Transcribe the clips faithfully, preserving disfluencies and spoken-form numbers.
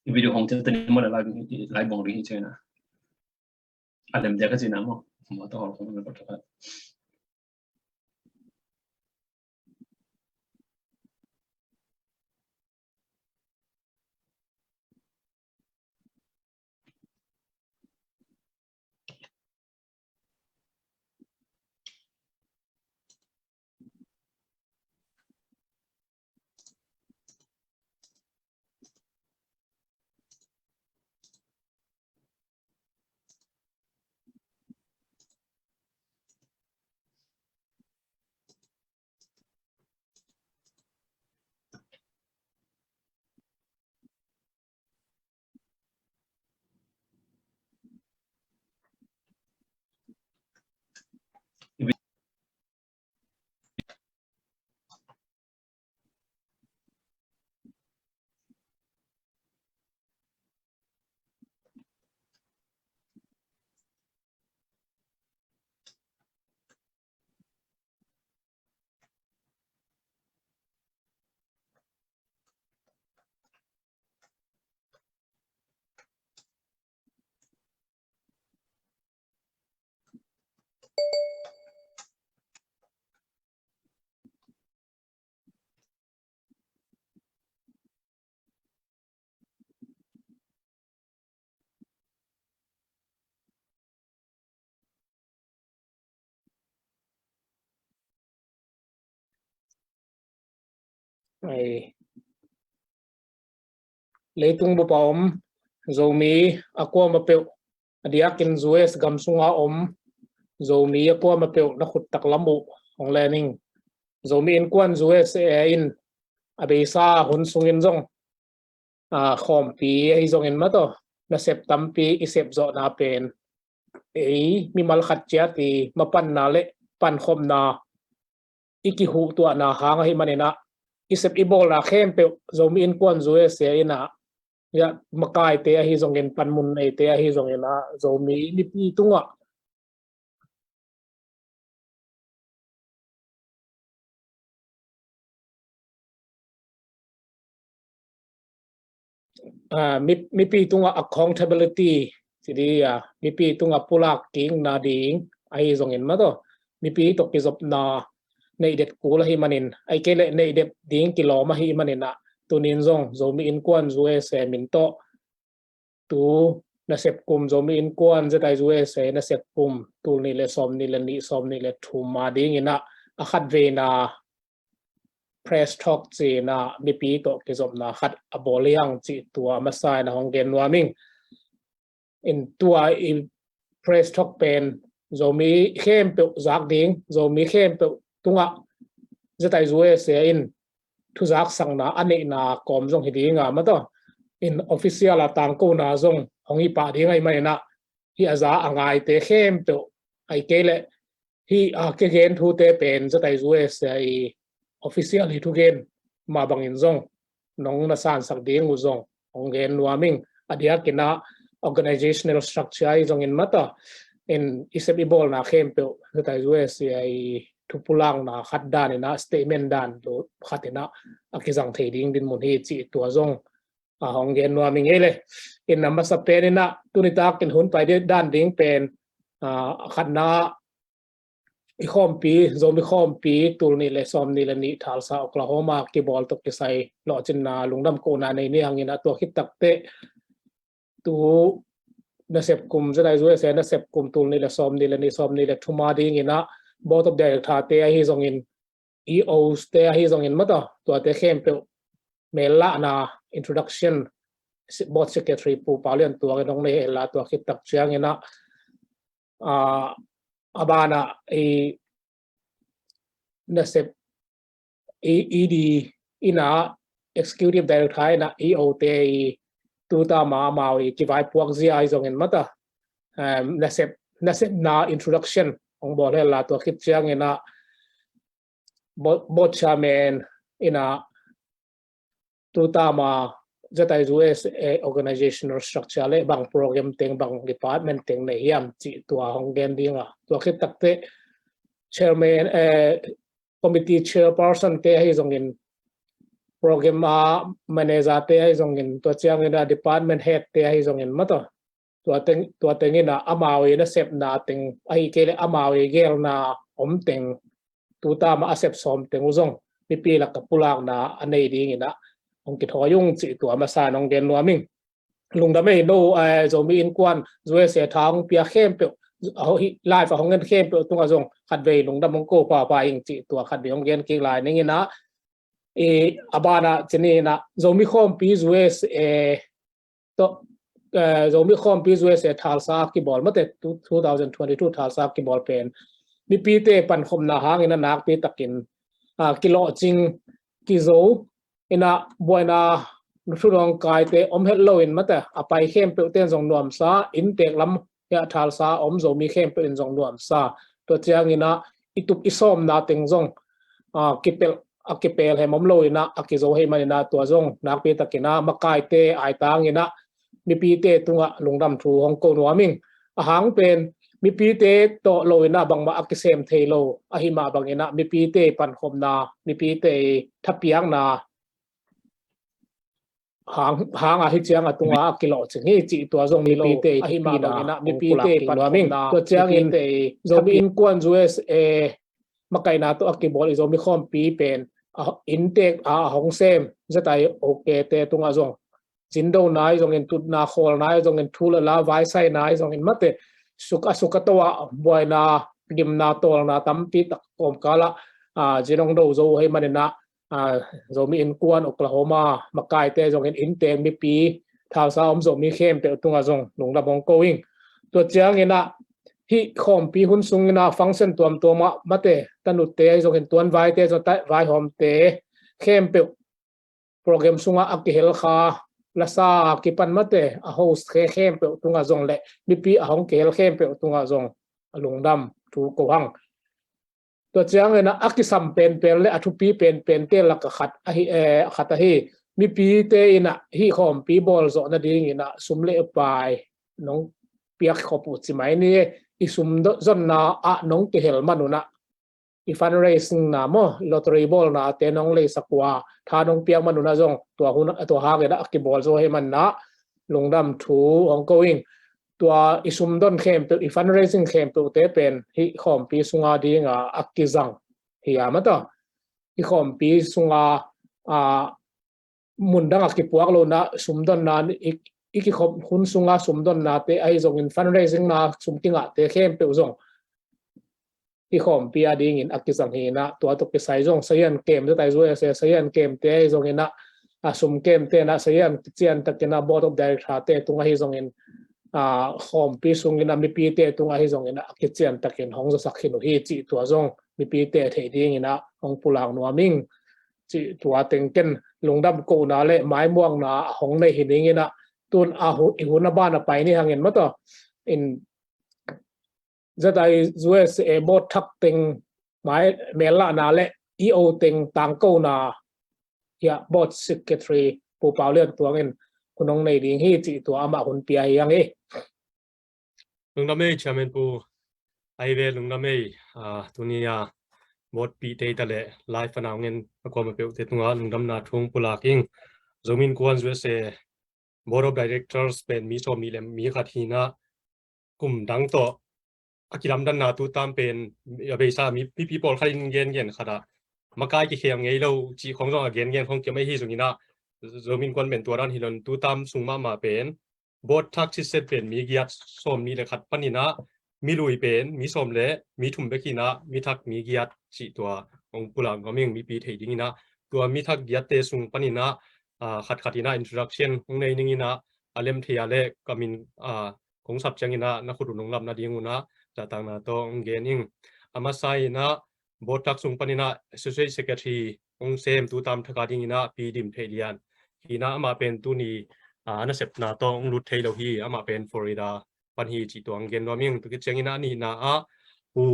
I video hong tel ta ni maw, lai, lai bong ding hi ci na. A lem dia ka ci na maw. Maw ta hol kong na ko ta. Ai. Leitung bup a om Zomi a kuamah peuh, a diakin U S gam sunga om Zomi a kuamah peuh na khut taklam uh hong len ing. Zomi Innkuan U S A in a beisa hun sungin zong, aa, khawmpi ahi zongin mah tawh, nasep tampi i sep zawhna pen ei mimal khat ciat i mapanna le pankhopna, i kihuhtuahna hang ahi manin ah, i sep i bawlna khempeuh Zomi Innkuan U S A in ah, ya, makaite ahi zongin, panmun neite ahi zongin ah, Zomi mipi tungah, aa, mi, mipi tungah accountability ci ding, aa, mipi tungah pulak kikna ding ahi zongin mah tawh, mipi tawh kizopna neih det kul ahi manin, ahih kei leh neih det ding kilawm ahi manin ah, tuni in zong Zomi Innkuan U S A min tawh, tu nasep kum, Zomi Innkuan Z I U S A nasep kum, tul nih le sawm nih le nih, sawm nih le thum a dingin ah, a khatveina press talk ci-in ah, mipi tawh kizopna khat a bawl hi hang cih tua masa in ah hong gen nuam ing. In tua i press talk pen Zomi khempeuh zak ding, Zomi khempeuh tungah Z I U S A in thuzaksakna a neihna kawm zong hi ding a, mah tawh, in official a tangkona zong hong hi pah ding ahi manin ah, hih a za a ngaite khempeuh, ahih kei leh hih a kigen thute pen Z I U S A i official i thugen mah bangin zong nong na sansak ding uh zong hong gen nuam ing. A diakin ah organizational structure ahi zongin mah tawh, in i sep i bawlna khempeuh Z I U S A i thupulakna khat danin ah, statement dan khat in ah a kizang thei ding dinmun hi cih tua zong, aa, hong gen nuam ing ei le. In a masa pen in ah, tuni takin hun pai dan ding pen, aa, a khatna, i khawmpi, Zomi khawmpi, tul nih le sawm nih le nih Tulsa, Oklahoma kibawl tawh kisai lawhcinna, lungdam kohna nei ni hangin ah, tua khit takteh tu nasep kum, Z I U S A nasep kum, tul nih le sawm nih le nih, sawm nih le thum a dingin ah, Board of Director te ahi zongin, E Os te ahi zongin mah tawh, tuate khempeuh mellahna, introduction, Board Secretary Pu Pau Lian Tuang in hong nei hen la, tua khit tak ciangin ah, aa, a banah i nasep, i, E D in ah, Executive Director in ah, E O te i tuta ma amau i kivaipuak zia ahi zongin mah tawh, em, nasep, nasepna introduction hong bawl hen la, tua khit ciangin ah, Bo-, Board Chairman in ah, tuta ma Z I U S A organizational structure le bang program teng, bang department teng nei hiam cih tua hong gen ding a, tua khit takteh chairman, eh, committee chairperson te ahi zongin, program a manager te ahi zongin, tua ciangin a department head te ahi zongin mataw, tua teng, tua tengin a amau i nasepna teng ahi kei le amau i gelna om teng, tu tama a sep sawm teng uh zong mipi lak a pulakna a nei dingin a hong kithawi ung cih tua masa nong gen nuam ing. Lungdam ei no, eh, Zomi Innkuan U S A tha hong pia khempeuh, a ho-, hi, live a hong en khempeuh tungah zong khatvei lungdam hong ko papa ing cih tua khatvei hong gen kik lai ning in a, i, a banah cini in a Zomi Khawmpi U S A tawh, eh, Zomi Khawmpi U S A Tulsa a kibawl mate, two, two thousand twenty-two Tulsa a kibawl pen mipite pankhopna hangin a nakpi takin, ah, kilawhcing, kizo, in a buaina thunawngkaite om het loin mate, a pai khempeuh ten zong nuamsa, inntek lam hi a Tulsa a om Zomi khempeuh in zong nuamsa. Tua ciangin a i tup i sawmna teng zong, ah, kipel, a kipel hem om loin a, a kizo hei manin a tua zong nakpi takin a makaite aitangin a mipite tungah lungdam thu hong ko nuam ing. A hang pen mipite tawh loin a bangmah a kisem thei lo ahi mah bangin a mipite pankhopna, mipite thapiakna hang, hang a hi ciang a tunga a kilawhcing hi cih tua zong mipite ahi mah bangin a mipite pankhopna, tua ciangin Zomi Innkuan U S A makaihna tawh a kibawl i Zomi Khawmpi pen, a, inntek a, a hong sem Z I O K te tungah zong, zindona ahi zongin, tutna khawlna ahi zongin, thu le la vaisaina ahi zongin mate, suk a, suk a to a buaina, gimna, tawlna tampi tak kawmkal ah, ah, zin hong do zo uh hei manin a, ah, Zomi Innkuan Oklahoma makaite zongin inntek mipi, Tulsa om Zomi khempeuh tungah zong lungdam hong ko ing. Tua ciangin a hih khawmpi hun sungin a function tuamtuam ah mate, tanutte ahi zongin, tuanvaite zong, ta-, vaihawmte khempeuh program sungah a kihel kha, lasa kipan mate, a host khe khempeuh tungah zong le mipi a hong kihel khempeuh tungah zong a lungdam thu ko hang. Tua ciangin a, a kisam penpen le a thupi penpente lak a khat ahi, eh, khat ahi, mipite in a hih khawmpi bawl zawh nadingin a sum le pai nong piak khop uh ci mai ni, i sum do-, zonna ah nong kihel man un a, i fundraising na maw, lottery bawlnate nong leisak uh a, tha nong piak man un a zong, tua hun, tua hangin a kibawl zo hi man a, lungdam thu hong ko ing. Tua i sumdon khempeuh, i fundraising khempeuhte pen hih khawmpi sunga dinga a kizang hi a mata. Hih khawmpi sunga, a, mun dang a kipuak lo na sumdonna, i, i kikhop hun sunga sumdonnate ahi zongin fundraising na sum kingahte khempeuh zong hih khawmpi a dingin a kizang hi na, tua tawh kisai zong Saiyan Camp te tai, U S A Saiyan Camp te ahi zongin a, a sum camp te na Saiyan kician takin a Board of Director te tung ahi zongin, a, khawmpi sungin a mipite tung ahi zongin a kician takin hong zasak khin uh hi cih tua zong mipite theih dingin a hong pulak nuam ing cih tua teng ken lungdam kohna le maimuakna a hong nei hi ning in a, tun a hu-, i hun a ban a pai ni hangin mata in Z I U S A board thak teng mai mellahna le E O teng tangkona hia board secretary Pu Pau Lian Tuang in hun hong nei ding hi cih tua amah hun pia hi hang hi. Lungdam ei, Chairman Pu. Ai ve lungdam ei, ah, tuni a board pih te ta le live a na hong en a kuama peuh te tunga lungdamna thu hong pulak ing. Zomi Innkuan U S A Board of Directors pen mi sawm nih le mi khat hi na, kum dang tawh a kilamdanna tu tam pen a beisa mi, mipi pawlkhat in gengen khat ah makai kikhel ngei lo cih khong zong a gengen khong kiam ahi zongin a, Zomi Innkuan pen tua dan hi lo in tu tam sung mahmah pen board thak sitset pen mi giat, sawm nih le khat panin a, mi lui pen mi sawm le mi thum bek hi na, mi thak mi giat cih tua hong pulak nuam ing, mipi theih dingin a. Tua mi thak giatte sung panin a, a, khat khat in a introduction hong nei ning in a, a lem thei a le ka min, a, kong sap ciangin a na khut un hong lap nading un a zahtakna tawh hong gen ing. A masa in a board thak sung panin a Associate Secretary hong sem tu tam thak a dingin a Pi Dim Theih Lian hi na, amah pen tuni, a, a nasepna tawh hong lut thei lo hi, amah pen Florida pan hi cih tua hong gen nuam ing. Tua khit ciangin a nihna ah Pu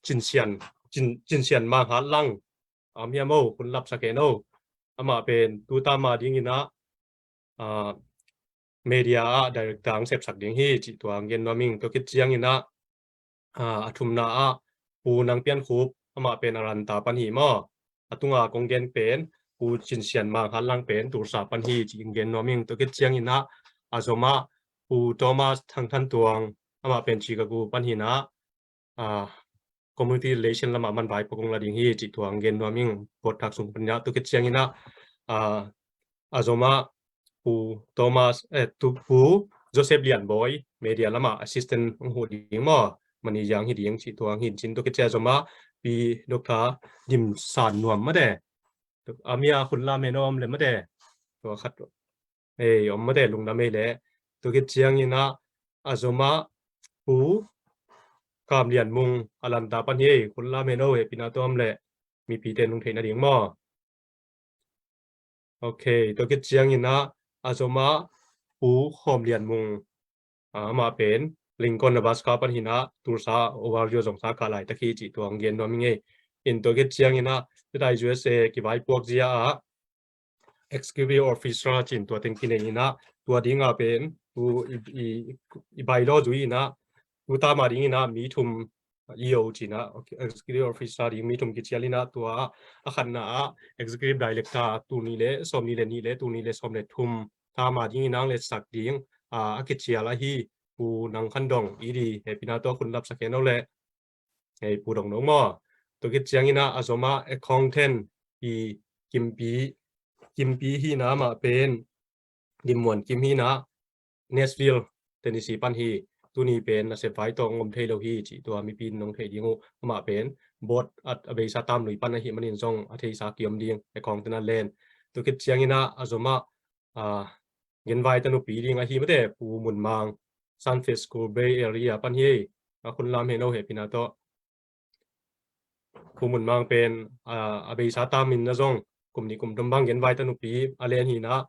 Cin Sian, Cin, Cin Sian Mang Hat Lang, a om hiam o, hun lapsak en o. Amah pen tu tam a dingin a, a, media ah director hong sepsak ding hi cih tua hong gen nuam ing. Tua khit ciangin a, a, a thumna ah Pu Nang Pian Khup, amah pen a ranta pan hi maw. A tunga kong gen pen Pu Cin Sian Mang Hatlang pen Tulsa pan hi ci-in gen nuam ing. Tua khit ciangin ah a zom ah Pu Thomas Thang Than Tuang, amah pen Chicago pan hi-in ah, ah, community relation lamah man vai pawlkhat hong la ding hi cih tua hong gen nuam ing. Board thak sung pan ah tua khit ciangin ah, ah, a zom ah Pu Thomas, eh, tu Pu Joseph Lian Bawi, media lamah assistant hong huh ding maw, manager hi ding cih tua hong hi in cin. Tua khit ciang a zom ah Pi Doctor Dim San Nuam mate, a mi a hun lam hen om le mate, tua khat, ei, om mate, lungdam ei le. Tua khit ciangin ah a zom ah Pu Kam Lian Mung, Atlanta pan hi ei, hun lam hen o, hehpihna tawh om le, mipite in hong theih nading maw. Ok, tua khit ciangin ah a zom ah Pu Khawm Lian Mung, ah, amah pen Lincoln, Nebraska pan hi-in ah, Tulsa, Ohio zong sa kah laitak hi cih tua hong gen nuam ing ei. In tua khit ciangin ah, tu-a U S A kivaipuak zia ah executive officer ci-in tua teng kinei in ah, tua ding ah pen tu i, i, i bylaw zui in ah, tu tam a dingin ah mi thum E O ci-in ah, executive officer ding mi thum kicial in ah, tua a khatna ah executive director, tul nih le sawmnih le nih le tul nih le sawm le thum tam a dingin ah hong letsak ding, ah, a kicial ahi Pu Nang Khan Dong, E D, hehpihna tawh hun lapsak hen o le, ei, Pu Dong Dong maw. Tua khit ciangin ah a zom ah accountant Pi Kim Pi, Kim Pi hi-in ah, amah pen Dim Muan Kim hi-in ah, Nashville, Tennessee pan hi. Tuni pen nasep vai tawh hong om thei lo hi cih tua mipi in hong theih ding uh. Amah pen board a, a beisa tam lui pan ahih manin zong a theisa kiom ding, accountant a len. Tua khit ciangin ah a zom ah, ah, genvai tanupi ding ahi mate, Pu Mun Mang, San Francisco Bay Area pan hi ei, a hun lam hen o, hehpihna tawh. Pu Mun Mang pen, ah, a beisa tam in ah zong kum nih kum thum bang genvai tanupi a len hi-in ah,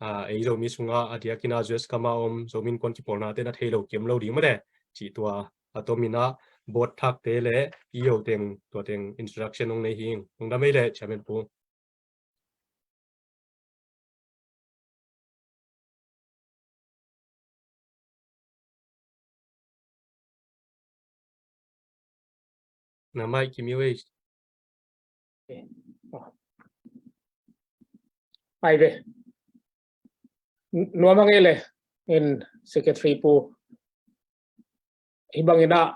ah, ei Zomi sungah a diakin ah U S gam a om Zomi Innkuan kipawlnate na thei lo kiam lo ding mate cih tua a tom in ah, board thakte le E O teng, tua teng introduction hong nei hi ing. Lungdam ei le, Chairman Pu. Na mic ki mute ei. Ai ve. Nuam hang ei le, in Secretary Pu. Hih bangin ah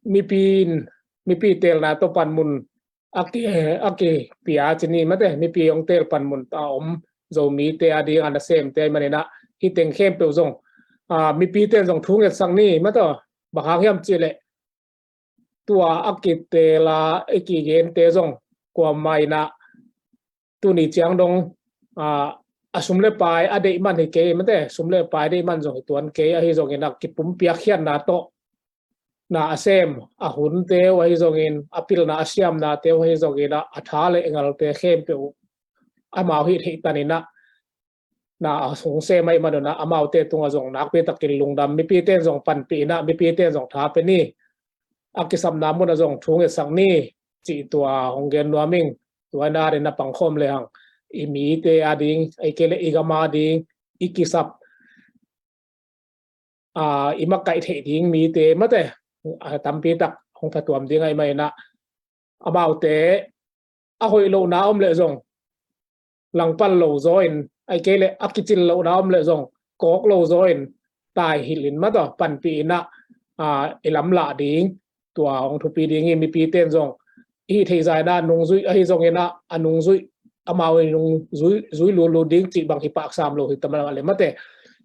mipi in, mipi teelna tawh panmun a ki, a kipia ci ni mate, mipi hong teel panmun a om Zomite a ding a nasemte ahih manin ah, hih teng khempeuh zong, ah, mipite in zong thu ngetsak ni mate, bang hang hiam cih leh tua a kiteel a i kigente zong kuamah in ah tuni ciang dong, ah, a sum le pai a deih man hi kei mate, sum le pai deih man zong hi tuan kei, ahi zongin a kipumpiak khiatna tawh na a sem, a hunte uh ahi zongin, a pilna a siamnate uh ahi zongin ah, a tha le ngalte khempeuh uh amau hih theih tanin ah, na a hong sem ahih manin ah, amaute tungah zong nakpi takin lungdam, mipite in zong panpih in ah, mipite in zong tha pe ni, a kisapna munah zong thu ngetsak ni, cih tua hong gen nuam ing. Tua in ah, a ding na pangkhawm le hang, i mite a ding, ei kei le i gam a ding, i kisap, ah, i makaih theih ding mite mate, ah, tampi tak hong phatuam ding ahih manin ah, amaute a hoih lohna om leh zong langpal lo zaw in, ei kei le a kicil lohna om leh zong kawk lo zaw in taihilh in mate, panpih in ah, ah, i lamlah ding, tua hong thupi ding hi. Mipite in zong i hih theih zah in ah a nungzuih ahi zongin ah, a nungzuih, amau i nungzui, zui lulu ding cih bang hi pah sam lo hi ta mah le mate,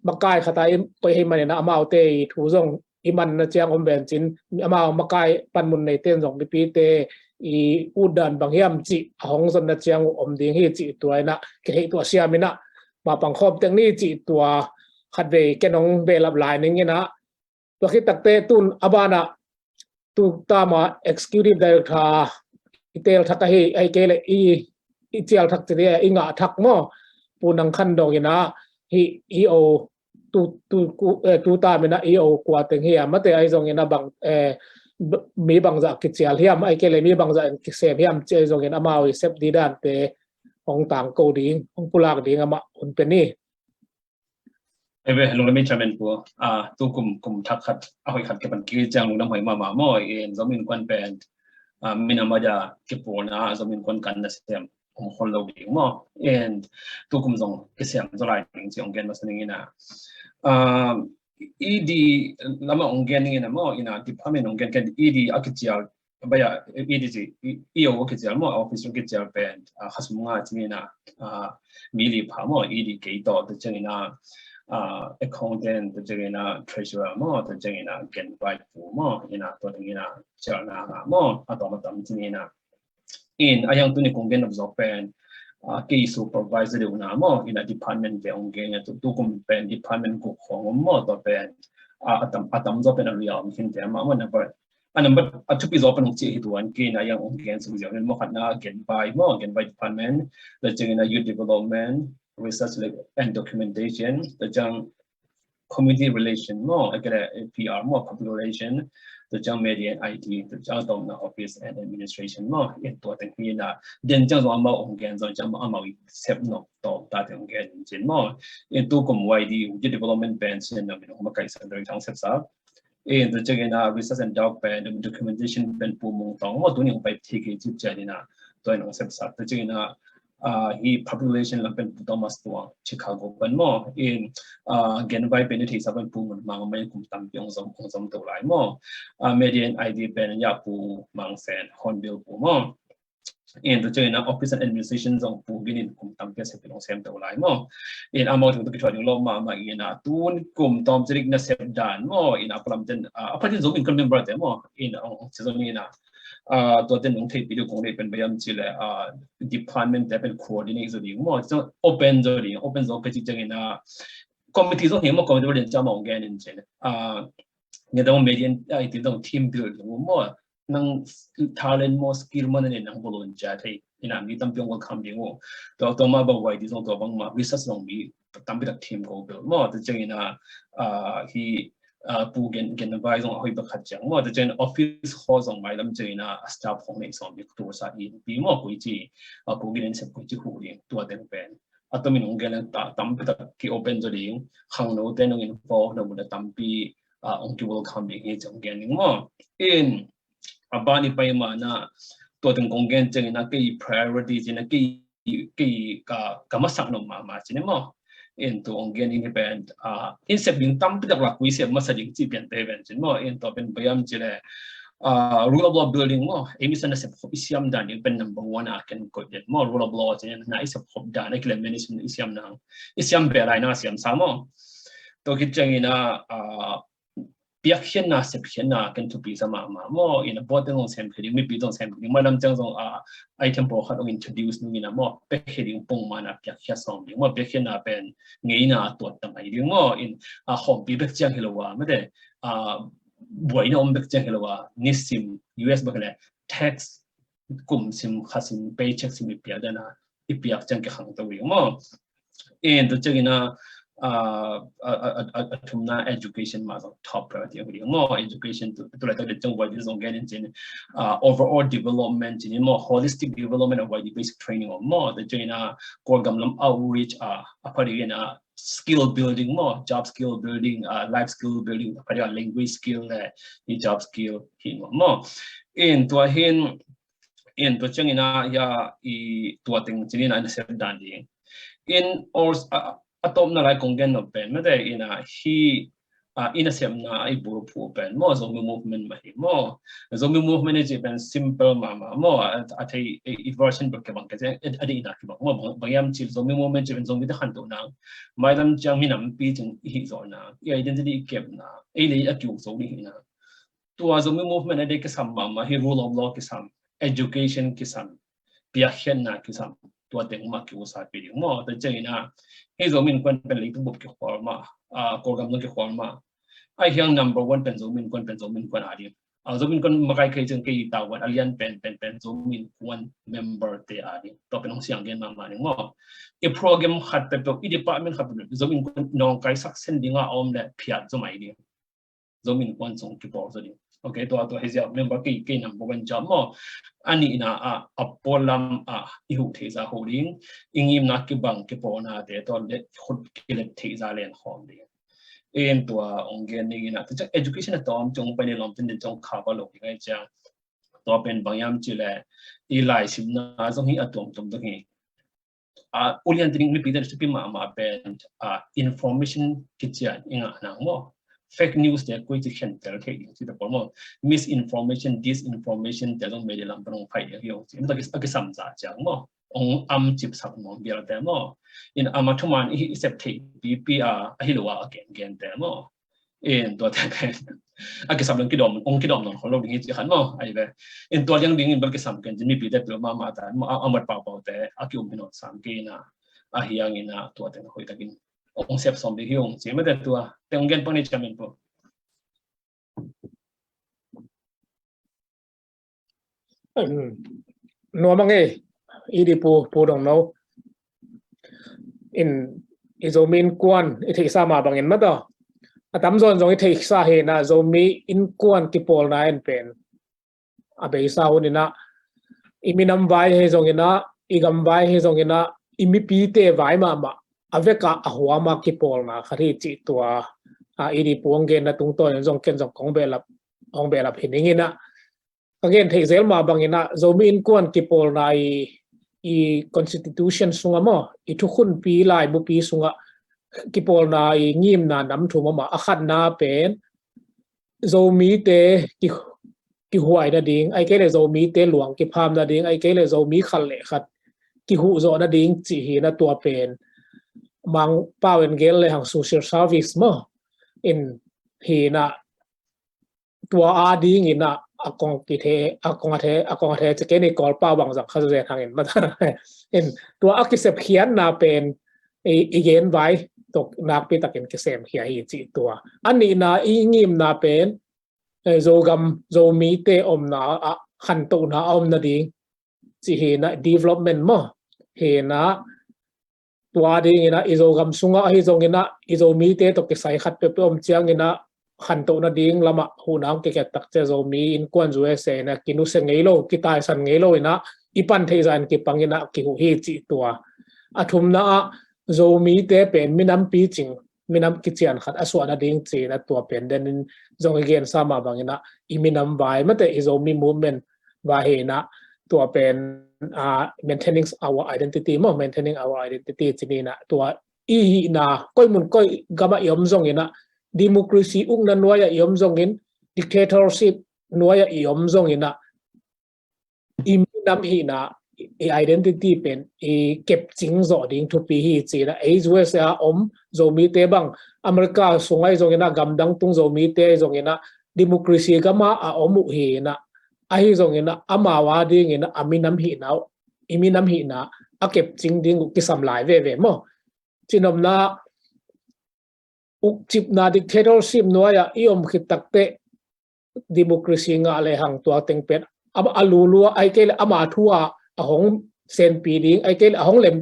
makai khat a i koih ahih manin ah, amaute i thu zong i manna ciang om ven cin, amau makai panmun neite in zong mipite i utdan bang hiam cih a hong zonna ciang uh om ding hi cih tua in ah, kitheih tuah siam in ah, mapang khawm tek ni cih tua khatvei ken hong behlap lai ning in ah, tua khit takteh tun a banah tu tama executive director i teel thak ahi, ei kei le i, i cial thak ci dia, i ngah thak maw, Pu Nang Khan Dong in ah, hih, hih E O tu, tu, ku, eh, tu tam in ah E O kua teng hi a mate, ahi zongin ah bang, eh, b-, mi bangzah kicial hiam, ei kei le mi bangzah in kisem hiam cih ahi zongin amau i sep didante hong tangko ding, hong pulak ding amah hun pe ni. Ei ve, lungdam ei Chairman Pu, ah, tu kum, kum thak khat, a hoih khat kipan kik ciang lungdam hoih mahmah maw, in Zomi Innkuan pen, ah, minam a dia kipawlna, Zomi Innkuan kan nasem om khol lo ding maw. And tukum zong kisiam zaw lai ding ci hong gen masa ning ina. Um, E D lamah hong gen ning ina maw, ina department hong gen ken E D a kicial, baya E D ci, E O a kicial maw, office a kicial pen, ah, khasum nga ci ning ina, ah, mi li pha maw, E D kei tawh, tua ciang ina, ah, accountant, tua ciang ina treasurer maw, tua ciang ina genvai pu maw, ina tua ciang ina cialna nga maw, a tawm a tam ci ning ina. In a hiang tuni kong gen nop zawk pen, ah, kei supervisor deuh na maw, ina department te hong gen, tu, tukum pen department guk khong om maw, tua pen, ah, a tam, a tam zawk pen a ria om khin te maw, maw, number, a number, a thupi zawk pen hong ci hi tuan, kei ina hiang hong gen suk ziau, maw khatna genvai maw, genvai department, tua ciang ina youth development, research and documentation, tua ciang community relation maw, a kile P R maw, public relation, tua ciang media and I T, tua ciang a tawmna office and administration maw, in tua teng hi ina, den ciang zong amau hong gen zong ciang amau i sep nop tawm ta teng hong gen in cin maw. In tukum Y D, youth development pen sin na min hong makaih sa doi thang sep sa. In tua ciang ina research and doc pen, documentation pen Pu Mung Tawng maw, tuni hong pai thei kei cip cian ina, tua in hong sep sa. Tua ciang ina, ah, hi public relation lam pen Pu Thomas Tuang, Chicago pan maw. In, ah, genvai pen i theisa pen Pu Ngun Mang maw, kum tampi hong zom, hong zom to lai maw. Ah, media and I T pen ya Pu Mang Sen, Hornbill Pu maw. In tua ciang ina office and administration zong Pu Gin in kum tampi a sep pen hong sem to lai maw. In amau tung tua kithuah ding lo mahmah ina tun kum tawm cilik na sep dan maw. In a palam ten, ah, a patin Zomi Innkuan member te maw. In hong, hong ci zong ina, ah, tua ten nong theihpih ding kong deih pen bang hiam cih leh, ah, department te pen coordinate zaw ding maw. Zong open zaw ding, open zaw ka cih ciang ina committee zong hi maw, committee volunteer maw hong gen in cin. Ah, nge dong media, ah, I T zong team build ding maw. Nang talent maw, skill maw, nang volunteer thei ina mi tampi hong welcome ding uh. Tua, tua mah bang Y D zong tua bang mah research zong mi tampi tak team ko build maw. Tua ciang ina, ah, hi, ah, Pu Gen, Genvai zong a hoih bek khat ciang maw. Tua ciang office khawng zong mailam ciang ina staff khawng nei sawm bek tu sa in pi maw, koi ci, ah, Pu Gin in sep koi ci hu ding tua teng pen. A tomin hong gen leng ta, tampi tak ki open zaw ding, khangno te nong involve na mun a tampi, ah, hong ki welcome ding hi ci hong gen ding maw. In a ban i pai ma na, tua teng kong gen ciang ina kei priority ci ina kei, kei ka, ka masak nop mahmah ci ni maw. In tu hong gen ding hi pen, ah, in sep ding tampi tak lak koi sep masa ding ci pian te pen cin maw. In tua pen bang hiam cih leh, ah, rule of law building maw. Ei misa na sep khop i siam dan ding pen number one a ken koih den maw. Rule of law ci ina na i sep khop dan a kile management i siam nang, i siam beh lai na siam sa maw. Tua khit ciang ina, ah, piakkhiatna, sepkhiatna ken thupi sa mahmah maw. Ina board teng zong semkhia ding, mipi zong semkhia ding, mailam ciang zong, ah, item pawlkhat hong introduce nung ina maw, piakkhiat ding pongmana piakkhiat sawm ding maw. Piakkhiatna pen ngeina tuat tamai ding maw. In, ah, khawmpi bek ciang hi lo a, mate, ah, buaina om bek ciang hi lo a, nisim U S bek le tax kum sim, kha sim, paycheck sim i piak dan a, i piak ciang kikhangto ding maw. In tua ciang ina, ah, a, a, a, a thumna education mah zong top priority a hi ding maw. Education tu, tu laitak ding ciang Y D zong gen in cin, ah, overall development cin maw, holistic development of Y D basic training om maw. Tua ciang ina Kawlgam lam outreach, ah, a pha ding ina skill building maw, job skill building, ah, life skill building, a pha ding a language skill le i job skill hi maw. In tua hin, in tua ciang ina ya i tua teng cin ina ina sep dan ding. In or, a, a tawpna lai kong gen nop pen mate ina hi, ah, ina sepna i bul phu pen maw, Zomi movement mah hi maw. Zomi movement i ci pen simple mahmah maw, a, a thei i, i version bek kibang ke ciang, a, a dih ina kibang maw, bang, bang hiam cih Zomi movement ci pen Zomi te khantoh nang, mailam ciang minampi cing i hih zawh nang, i identity i kep nang, ei le a kiuk zo ding hi nang. Tua Zomi movement a dei kisam mahmah hi rule of law kisam, education kisam, piakkhiatna kisam, tua teng mah kiusapi ding maw. Tua ciang ina hi Zomi Innkuan pen leitung bup kikhual mah, ah, Kawlgam zong kikhual mah. Ai hiang number one pen Zomi Innkuan pen Zomi Innkuan a ding. Ah, Zomi Innkuan makai kei ciang kei tavuan a lian pen, pen, pen Zomi Innkuan member te a ding. Tua pen hong siang gen mahmah ding maw. I program khat peuhpeuh, i department khat peuhpeuh Zomi Innkuan nawngkaisak sen ding a om le phiat zaw mai ding. Zomi Innkuan sung kipawl zaw ding. Ok, tua, tua hi ziau member kei, kei number one job maw. A nihna ah, a pualam ah i huh theih zah huh ding, i ngimna kibang kipawlnate tawh le khut kilep theih zah len khawm ding. In tua hong gen ding ina, tua ciang education a tawm ciang hong pai ni lawm ten den ciang cover lo ding ai ciang. Tua pen bang hiam cih leh i laisimna zong hi a tuamtuam zong hi. A, ulian tining mipite thupi mahmah pen, a, information kician i ngah nang maw. Fake news te koi ci khentel thei ding ci ta pawl maw. Misinformation, disinformation te zong media lam pan hong phaih ding hi hong ci. Mita a kisam za ciang maw. Hong am cipsak nuam bial te maw. In ama thuman i sep thei pipi a, a hi lo a a gen gen te maw. In tua te pen a kisam dong kidawm, hong kidawm nawn khol lo ding hi ci khan maw. Ahi ve. In tua liang ding in bel kisam ken ci mipite pil mahmah ta maw, a, a mat paupau te a ki-um hi nawn sam kei in a, a hiang in a tua te na hoih takin hong sep sawm ding hi hong ci mate tua. Te hong gen pak ni ciamin pu. Nuam a ngei, i di pu, pu dong no. In, i Zomi innkuan, i theihsa mah bangin mata. A tamzaw in zong i theihsa hi na, Zomi innkuan kipawlna in pen. A beisa hun in a, i minam vai hi zong in a, i gam vai hi zong in a, i mipite vai mahmah. A vek a a huam a kipawlna khat hi cih tua. A, i di pu hong genna tungtawn in zong ken zong kong behlap, hong behlap hi ning in a. Ka gen theih zel mah bangin a, Zomi innkuan kipawlna i, i constitution sungah maw, i thukhunpi laibupi sungah kipawlna i ngimna nam thum a om a, a khatna pen Zomite ki, kihuai nading, ahih kei leh Zomite luang kipham nading, ahih kei leh Zomi khat le khat kihuh zawh nading cih hi na tua pen. Mangpau in gen le hang social service maw. In hi na tua a ding in a, a kong kithe, a kong a the, a kong a the, ci kei ni Kawlpau bang zang kha zen hang in mata. In tua a kisep khiatna pen i, i gen vai tawh nakpi takin kisem khia hi cih tua. A nihna i ngimna pen, eh, Zogam, Zomite omna a, khantohna a om nading cih hi na, development maw. Hi na, tua ding in a, i Zogam sungah ahi zong in a, i Zomite tawh kisai khat peuhpeuh om ciang in a, khantoh nading lamah huhna hong kikiat tak ciang Zomi innkuan U S A in a, kinusia ngei lo, kitaisan ngei lo in a, i pan theih zah in kipang in a, kihuh hi cih tua. A thumna ah, Zomite pen minam picing, minam kician khat a suah nading ci in a tua pen den in zong i gensa mah bangin a, i minam vai mate i Zomi movement vai hi na, tua pen, ah, maintaining our identity maw, maintaining our identity ci ni na, tua i hihna, koi mun koi gam ah i om zong in a, democracy ukna nuai ah i om zong in, dictatorship nuai ah i om zong in a, i minam hihna, i identity pen i kepcing zawh ding thupi hi ci na, ei U S A a om Zomite bang, America sung ahi zong in a, gamdang tung Zomite ahi zong in a, democracy gam ah a om uh hi na, ahi zong in a, amau a ding in a, a minam hihna, i minam hihna a kepcing ding uh kisam lai veve maw. Cinomna, ukcipna, dictatorship nuai ah i om khit tak teh democracy ngah le hang tua teng pen a, a lulua, ahih kei leh ama thu a, a hong senpi ding, ahih kei leh a hong lem,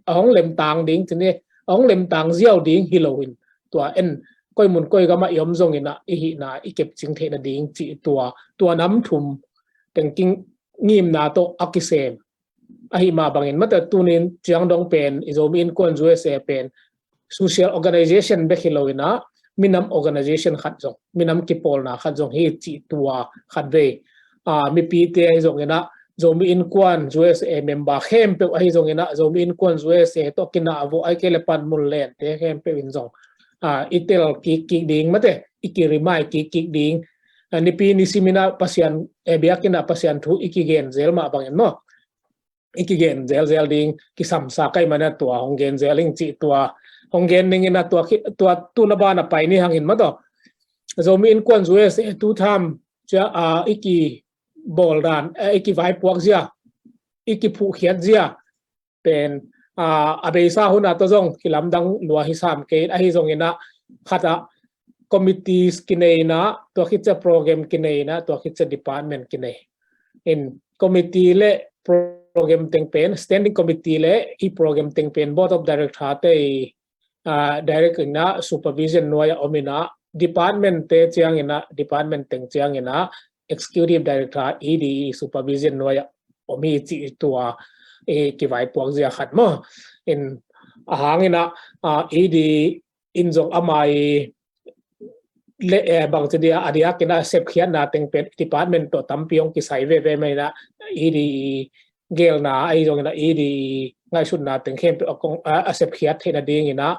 a hong lemtang ding ci ni, a hong lemtang ziau ding hi lo in, tua en koi mun koi gam ah i om zong in a, i hihna i kepcing theih nading cih tua, tua nam thum teng kingimna tawh a kisem. Ahi mah bangin mate tunin ciang dong pen i Zomi innkuan U S A pen social organization bek hi lo in a, minam organization khat zong, minam kipawlna khat zong hi cih tua khat vei. Ah, mipite ahi zong in a, Zomi innkuan U S A member khempeuh ahi zong in a, Zomi innkuan U S A tawh kinah a vawh ahih kei leh panmun lente khempeuh in zong, ah, i tel kik kik ding mate, i ki-remind kik kik ding. Ah, nipi nisim in a Pasian, eh, biakinn ah Pasian thu i kigen zel mah bangin maw, i kigen zelzel ding kisamsa ka hih manin a tua hong gen zel ing cih tua hong gen ning in a tua, tua tu na ban a pai ni hang in mataw. Zomi Innkuan U S A tu tham cia, a, i kibawl dan, a, i kivaipuak zia, i kiphuhkhiat zia pen, a, a beisa hun a tawh zong kilamdang lua hi sam kei, ahi zongin a khat a committees kinei in a, tua khit cia program kinei in a, tua khit cia department kinei. In committee le program teng pen, standing committee le i program teng pen board of director te i, a, direct in a supervision nuai a om in a, department te ciang in a, department teng ciang in a executive director, E D, i supervision nuai a om hi cih tua, e, kivaipuak zia khat maw. In a hang in a, a, E D in zong ama i le, eh, bangci dia, a diakin a sepkhiatna teng pen department tawh tampi hong kisai veve mai na, ED i gelna ahi zongin a, ED i ngaihsutna teng khempeuh a kong, a, a sepkhiat theihna dingin a,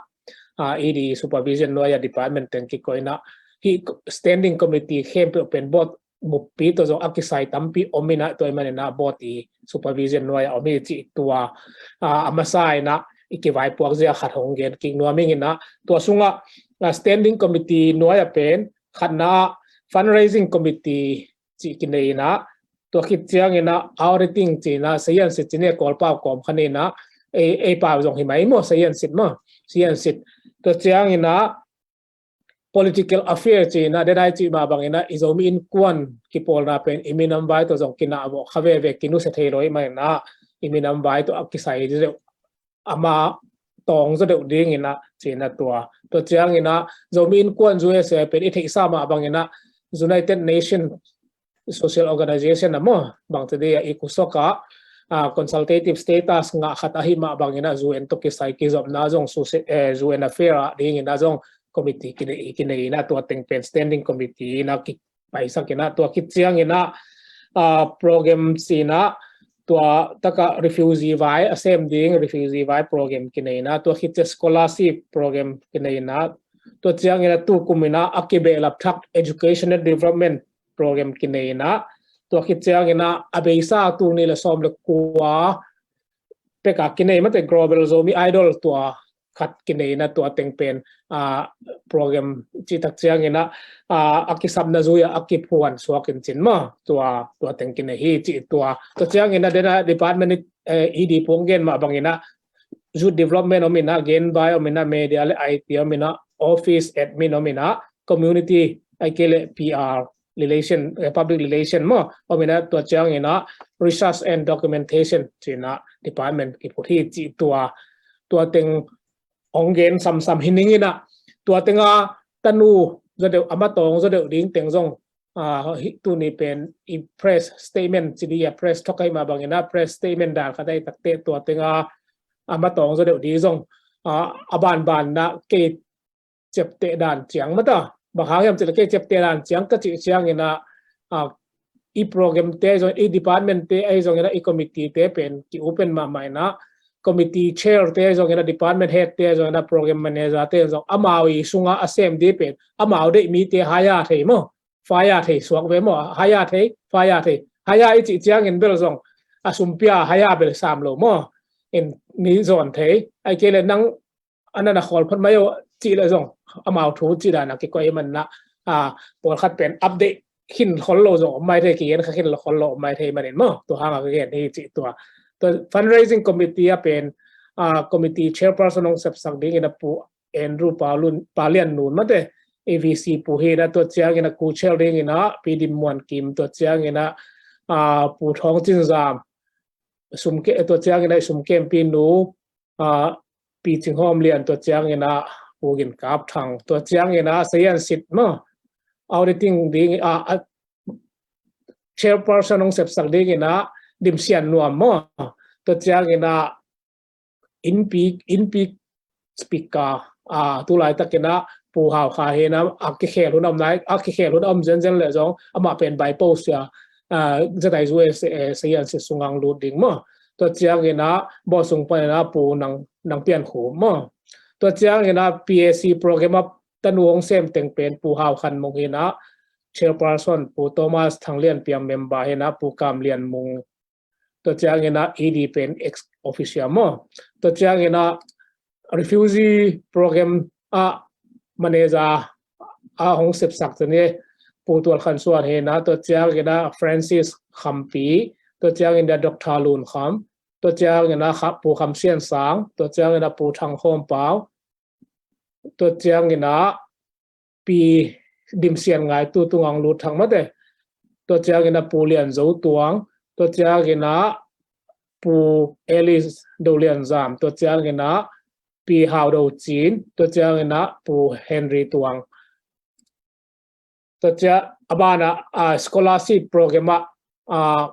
a, ED supervision nuai a department teng kikoihna hi standing committee khempeuh pen board buppi tawh zong a kisai tampi om in a, tua i manin a board i supervision nuai a om hi cih tua, a, a masa in a i kivaipuak zia khat hong gen kik nuam ing in a, tua sungah, a, standing committee nuai a pen khatna fundraising committee cih kinei in a, tua khit ciangin a auditing cih in a, sayansi cih in a Kawlpau kawm khan in a, ei, ei pau zong hi mai maw, sayansi maw, sayansi. Tua ciangin a political affair cih in a, denai cih mah bangin a i Zomi Innkuan kipawlna pen i minam vai tawh zong kinah vawh kha veve, kinusia thei lo i mah in a, i minam vai tawh a kisai deuh, ama tawng zaw deuh dingin a, cih in a tua. Tua ciangin a Zomi Innkuan U S A pen i theihsa mah bangin a United Nation Social Organization a maw, bangci dia i kusok a, a, consultative status ngah khat ahi mah bangin a U N tawh kisai kizopna zong, eh, U N affair a dingin a zong committee kinei, kinei in a, tua teng pen standing committee in a ki, paisak in a, tua khit ciangin a, a, program cih in a, tua tak a refugee vai a sem ding refugee vai program kinei in a, tua khit ciang scholarship program kinei in a, tua ciangin a tukum in a a kibehlap thak educational development program kinei in a, tua khit ciangin a a beisa tul nih le sawm le kua pek a kinei mate Global Zomi Idol tua khat kinei in a, tua teng pen, a, program cih tak ciangin a, a, a kisapna zui a a kiphuan suak in cin maw, tua, tua teng kinei hi cih tua. Tua ciangin a den a department, eh, ED pu hong gen mah bangin a youth development om in a, gen vai om in a, media le IT om in a, office admin om in a, community, ahih kei leh PR relation, eh, public relation maw, om in a, tua ciangin a research and documentation cih in a department kiphut hi cih tua, tua teng hong gen samsam hi ning in a, tua teng a tanu zaw deuh, ama tawng zaw deuh ding teng zong, a, hi, tuni pen i press statement cih dia, press talk ahi mah bangin a press statement dan khat ahi takte tua teng a ama tawng zaw deuh ding zong, a, a banban na kei ciapteh dan ciang mata, bang hang hiam cih leh kei ciapteh dan ciang ka cih ciangin a, a, i program te ahi zong, i department te ahi zongin a, i committee te pen ki open mahmah in a, committee chair te ahi zongin a, department head te ahi zongin a, program manager te ahi zong, amau i sungah a sem ding pen amau deih mite hire thei maw, fire thei suak ve maw, hire thei, fire thei, hire i cih ciangin bel zong a sum pia hire bel sam lo maw, in mi zawn thei, ahih kei leh nang a na na khawl phot mai aw cih leh zong amau thu cih dan a kikoih ahih manin a, a, pawlkhat pen update khin khol lo zong om mai thei, kigen kha khin khol lo om mai thei manin maw, tua hang a ka gen hi cih tua. Tua fundraising committee a pen, a, committee chairperson hong sepsak dingin a Pu Andrew Pa Lun, Pa Lian Nun mate, A V C pu hi in a, tua ciangin a co-chair dingin a Pi Dim Muan Kim, tua ciangin a, a, Pu Thawng Cin Zam, sum ke, tua ciangin a i sum kempi nu, a, Pi Cing Hawm Lian, tua ciangin a Pu Gin Kap Thang, tua ciangin a Sayan Sit maw, auditing ding, a, a, chairperson hong sepsak dingin a Dim Sian Nuam maw, tua ciangin a innpi, innpi speaker, a, tu laitakin a Pu Hau Kha hi in a, a kikhel hun a om nai, a kikhel hun a om zenzen leh zong amah pen bai post a, a, Z I U S A, Sayan Sit sungah lut ding maw. Tua ciangin a board sung panin a Pu Nang, Nang Pian Khum maw. Tua ciangin a P A C program a tanu hong sem teng pen Pu Hau Khan Mung hi in a, chairperson, Pu Thomas Thang Lian Piang member hi in a, Pu Kam Lian Mung, tua ciangin a E D pen ex officio maw. Tua ciangin a refugee program a manager a hong sepsak tuni Pu Tual Khan Suan hi in a, tua ciangin a Francis Khampi, tua ciangin a Doctor Lun Kham, tua ciangin a Kha-, Pu Kham Sian Sang, tua ciangin a Pu Thang Khawm Pau, tua ciangin a Pi Dim Sian Ngai, tu tung a hong lut thak mate, tua ciangin a Pu Lian Zo Tuang, tua ciangin a Pu Alice Do Lian Zam, tua ciangin a Pi Hau Do Cin, tua ciangin a Pu Henry Tuang. Tua ciang a ban a, a, scholarship program a, a,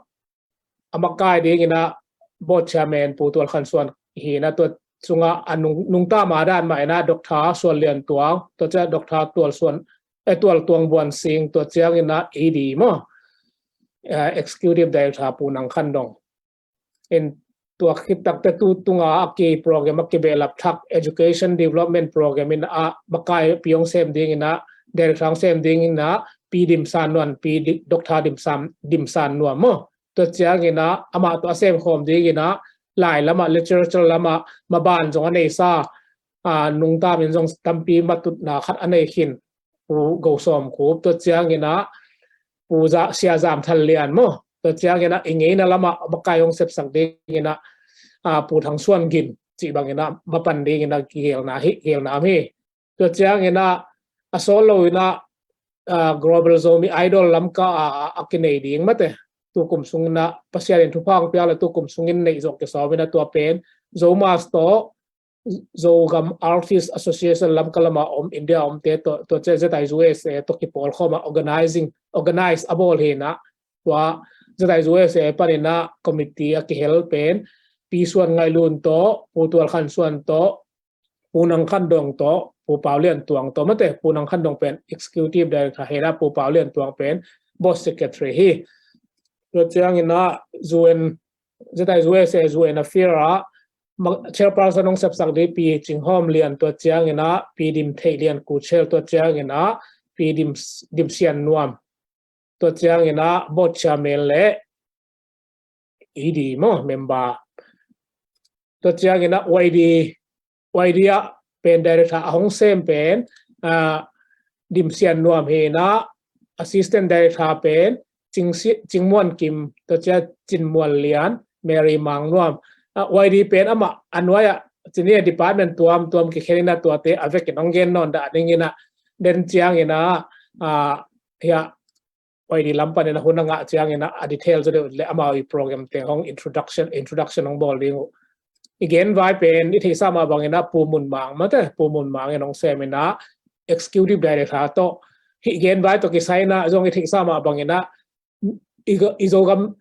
a makai dingin a board chairman Pu Tual Khan Suan hi in a, tua sungah a nung, nungta ma dan mah in a Doctor Suan Lian Tuang, tua ciang Doctor Tual Suan, eh, Tual Tuang Buan Sing, tua ciangin ah E D maw, eh, Executive Director Pu Nang Khan Dong. In tua khit takte tu tunga a ki program a kibehlap thak Education Development Program in ah makai pi hong sem dingin ah, director hong sem dingin ah Pi Dim San Nuam, Pi Di-, Doctor Dim San, Dim San Nuam maw. Tua ciangin ah amah tawh a sem khawm dingin ah lai lamah, literature lamah maban zong a neisa, ah, nungtamin zong tampi matutna khat a nei khin Pu Go Sawm Khup, tua ciangin ah Pu Za-, Sia Zam Thal Lian maw. Tua ciangin ah i ngeina lamah makai hong sepsak dingin ah, ah, Pu Thang Suan Gin cih bangin ah mapan dingin ah kigelna hi, gelna om hi. Tua ciangin ah a solo in ah, ah, Global Zomi Idol Lamka ah a kinei ding mate. Tukum sungin ah Pasian in thupha hong piak le tukum sungin neih zawh kisawm in ah tua pen Zomas tawh Zogam Artist Association Lamka lamah om, India omte tawh, tua ciang Z I U S A tawh kipawlkhawm a organizing, organize a bawl hi in ah, tua Z I U S A panin ah committee a kihel pen Pi Suan Ngaih Lun tawh, Pu Tual Khan Suan tawh, Pu Nang Khan Dong tawh, Pu Pau Lian Tuang tawh mate. Pu Nang Khan Dong pen Executive Director hi in ah, Pu Pau Lian Tuang pen Board Secretary hi. Tua ciangin ah U N, Z I U S A U N Affair ah ma-, chairperson hong sepsak ding Pi Cing Hawm Lian, tua ciangin ah Pi Dim Theih Lian Kuchel, tua ciangin ah Pi Dim, Dim Sian Nuam, tua ciangin ah board chairman le E D maw, member. Tua ciangin ah Y D, Y D ah pen director a hong sem pen, ah, Dim Sian Nuam hi in ah, assistant director pen Cing Si-, Cing Muan Kim, tua ciang Cin Muan Lian, Mary Mang Nuam. Ah, Y D pen amah a nuai ah, cih ni ah department tuamtuam kikhen in ah tuate a vekin hong gen nawn dah dingin ah, den ciangin ah, ah, hiah Y D lam panin a hun a ngah ciangin ah a detail zaw deuh le amau i program teng hong introduction, introduction hong bawl ding uh. I genvai pen i theihsa mah bangin ah Pu Mun Mang mate, Pu Mun Mang in hong sem in ah Executive Director tawh, hih genvai tawh kisai in ah zong i theihsa mah bangin ah i, i Zogam,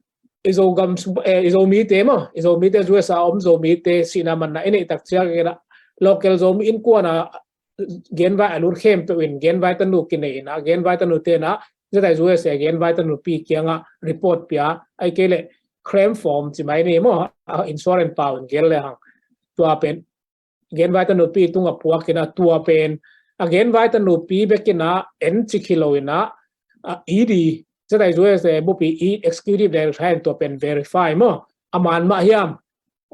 i Zogam sung, eh, i Zomite maw, i Zomite U S A om Zomite sihna manna i neih tak ciangin ah local Zomi innkuan ah genvai a lut khempeuh in genvai tanu kinei in ah, genvai tanute in ah Z I U S A genvai tanupi kiangah report pia, ahih kei leh claim form ci mai ni maw, ah, insurance pau in gen le hang. Tua pen genvai tanupi tungah puak in ah, tua pen a genvai tanupi bek in ah en cik hi lo in ah, ah, E D, Z I U S A bupi i executive director in tua pen verify maw, a man mah hiam,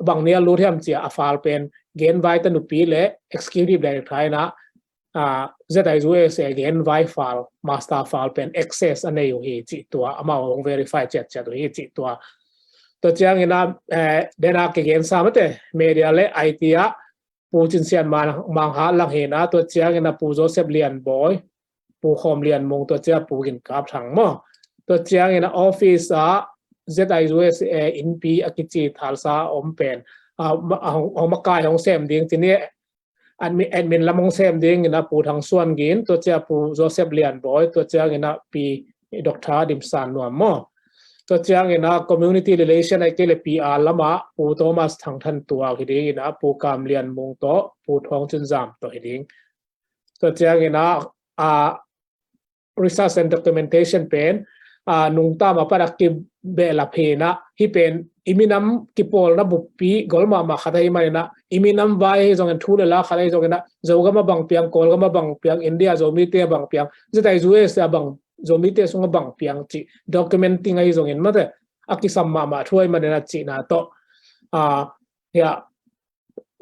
bang ni a lut hiam ci a, a file pen genvai tanupi le executive director in ah, ah, Z I U S A genvai file, master file pen access a nei uh hi cih tua, amau hong verify ciatciat uh hi cih tua. Tua ciangin ah, eh, den a kigensa mate, media le I T ah Pu Cin Sian Mang, Mang Hat Lang hi in ah, tua ciangin ah Pu Joseph Lian Bawi, Pu Khawm Lian Mung, tua ciang Pu Gin Kap Thang maw. Tua ciangin ah office ah Z I U S A innpi a kici thalsa a om pen, ah, ma-, ah, hong, hong makai hong sem ding, cih ni admin, admin lam hong sem dingin ah Pu Thang Suan Gin, tua ciang Pu Joseph Lian Bawi, tua ciangin ah Pi Doctor Dim San Nuam maw. Tua ciangin ah community relation ahih kei leh P R lamah Pu Thomas Thang Than Tuak hi dingin ah Pu Kam Lian Mung tawh, Pu Thawng Cin Zam tawh hi ding. Tua ciangin ah, ah, research and documentation pen, ah, nungta mah pan a kibehlap hi in ah, hih pen i minam kipawlna buppi gol mahmah khat ahih manin ah, i minam vai ahi zongin, thu le la khat ahi zongin ah, Zogam a bang piang, Kawlgam a bang piang, India Zomite a bang piang, Z I U S A bang, Zomite sung a bang piang cih documenting ahi zongin mate, a kisam mahmah thu ahih manin ah cihna tawh, ah, hiah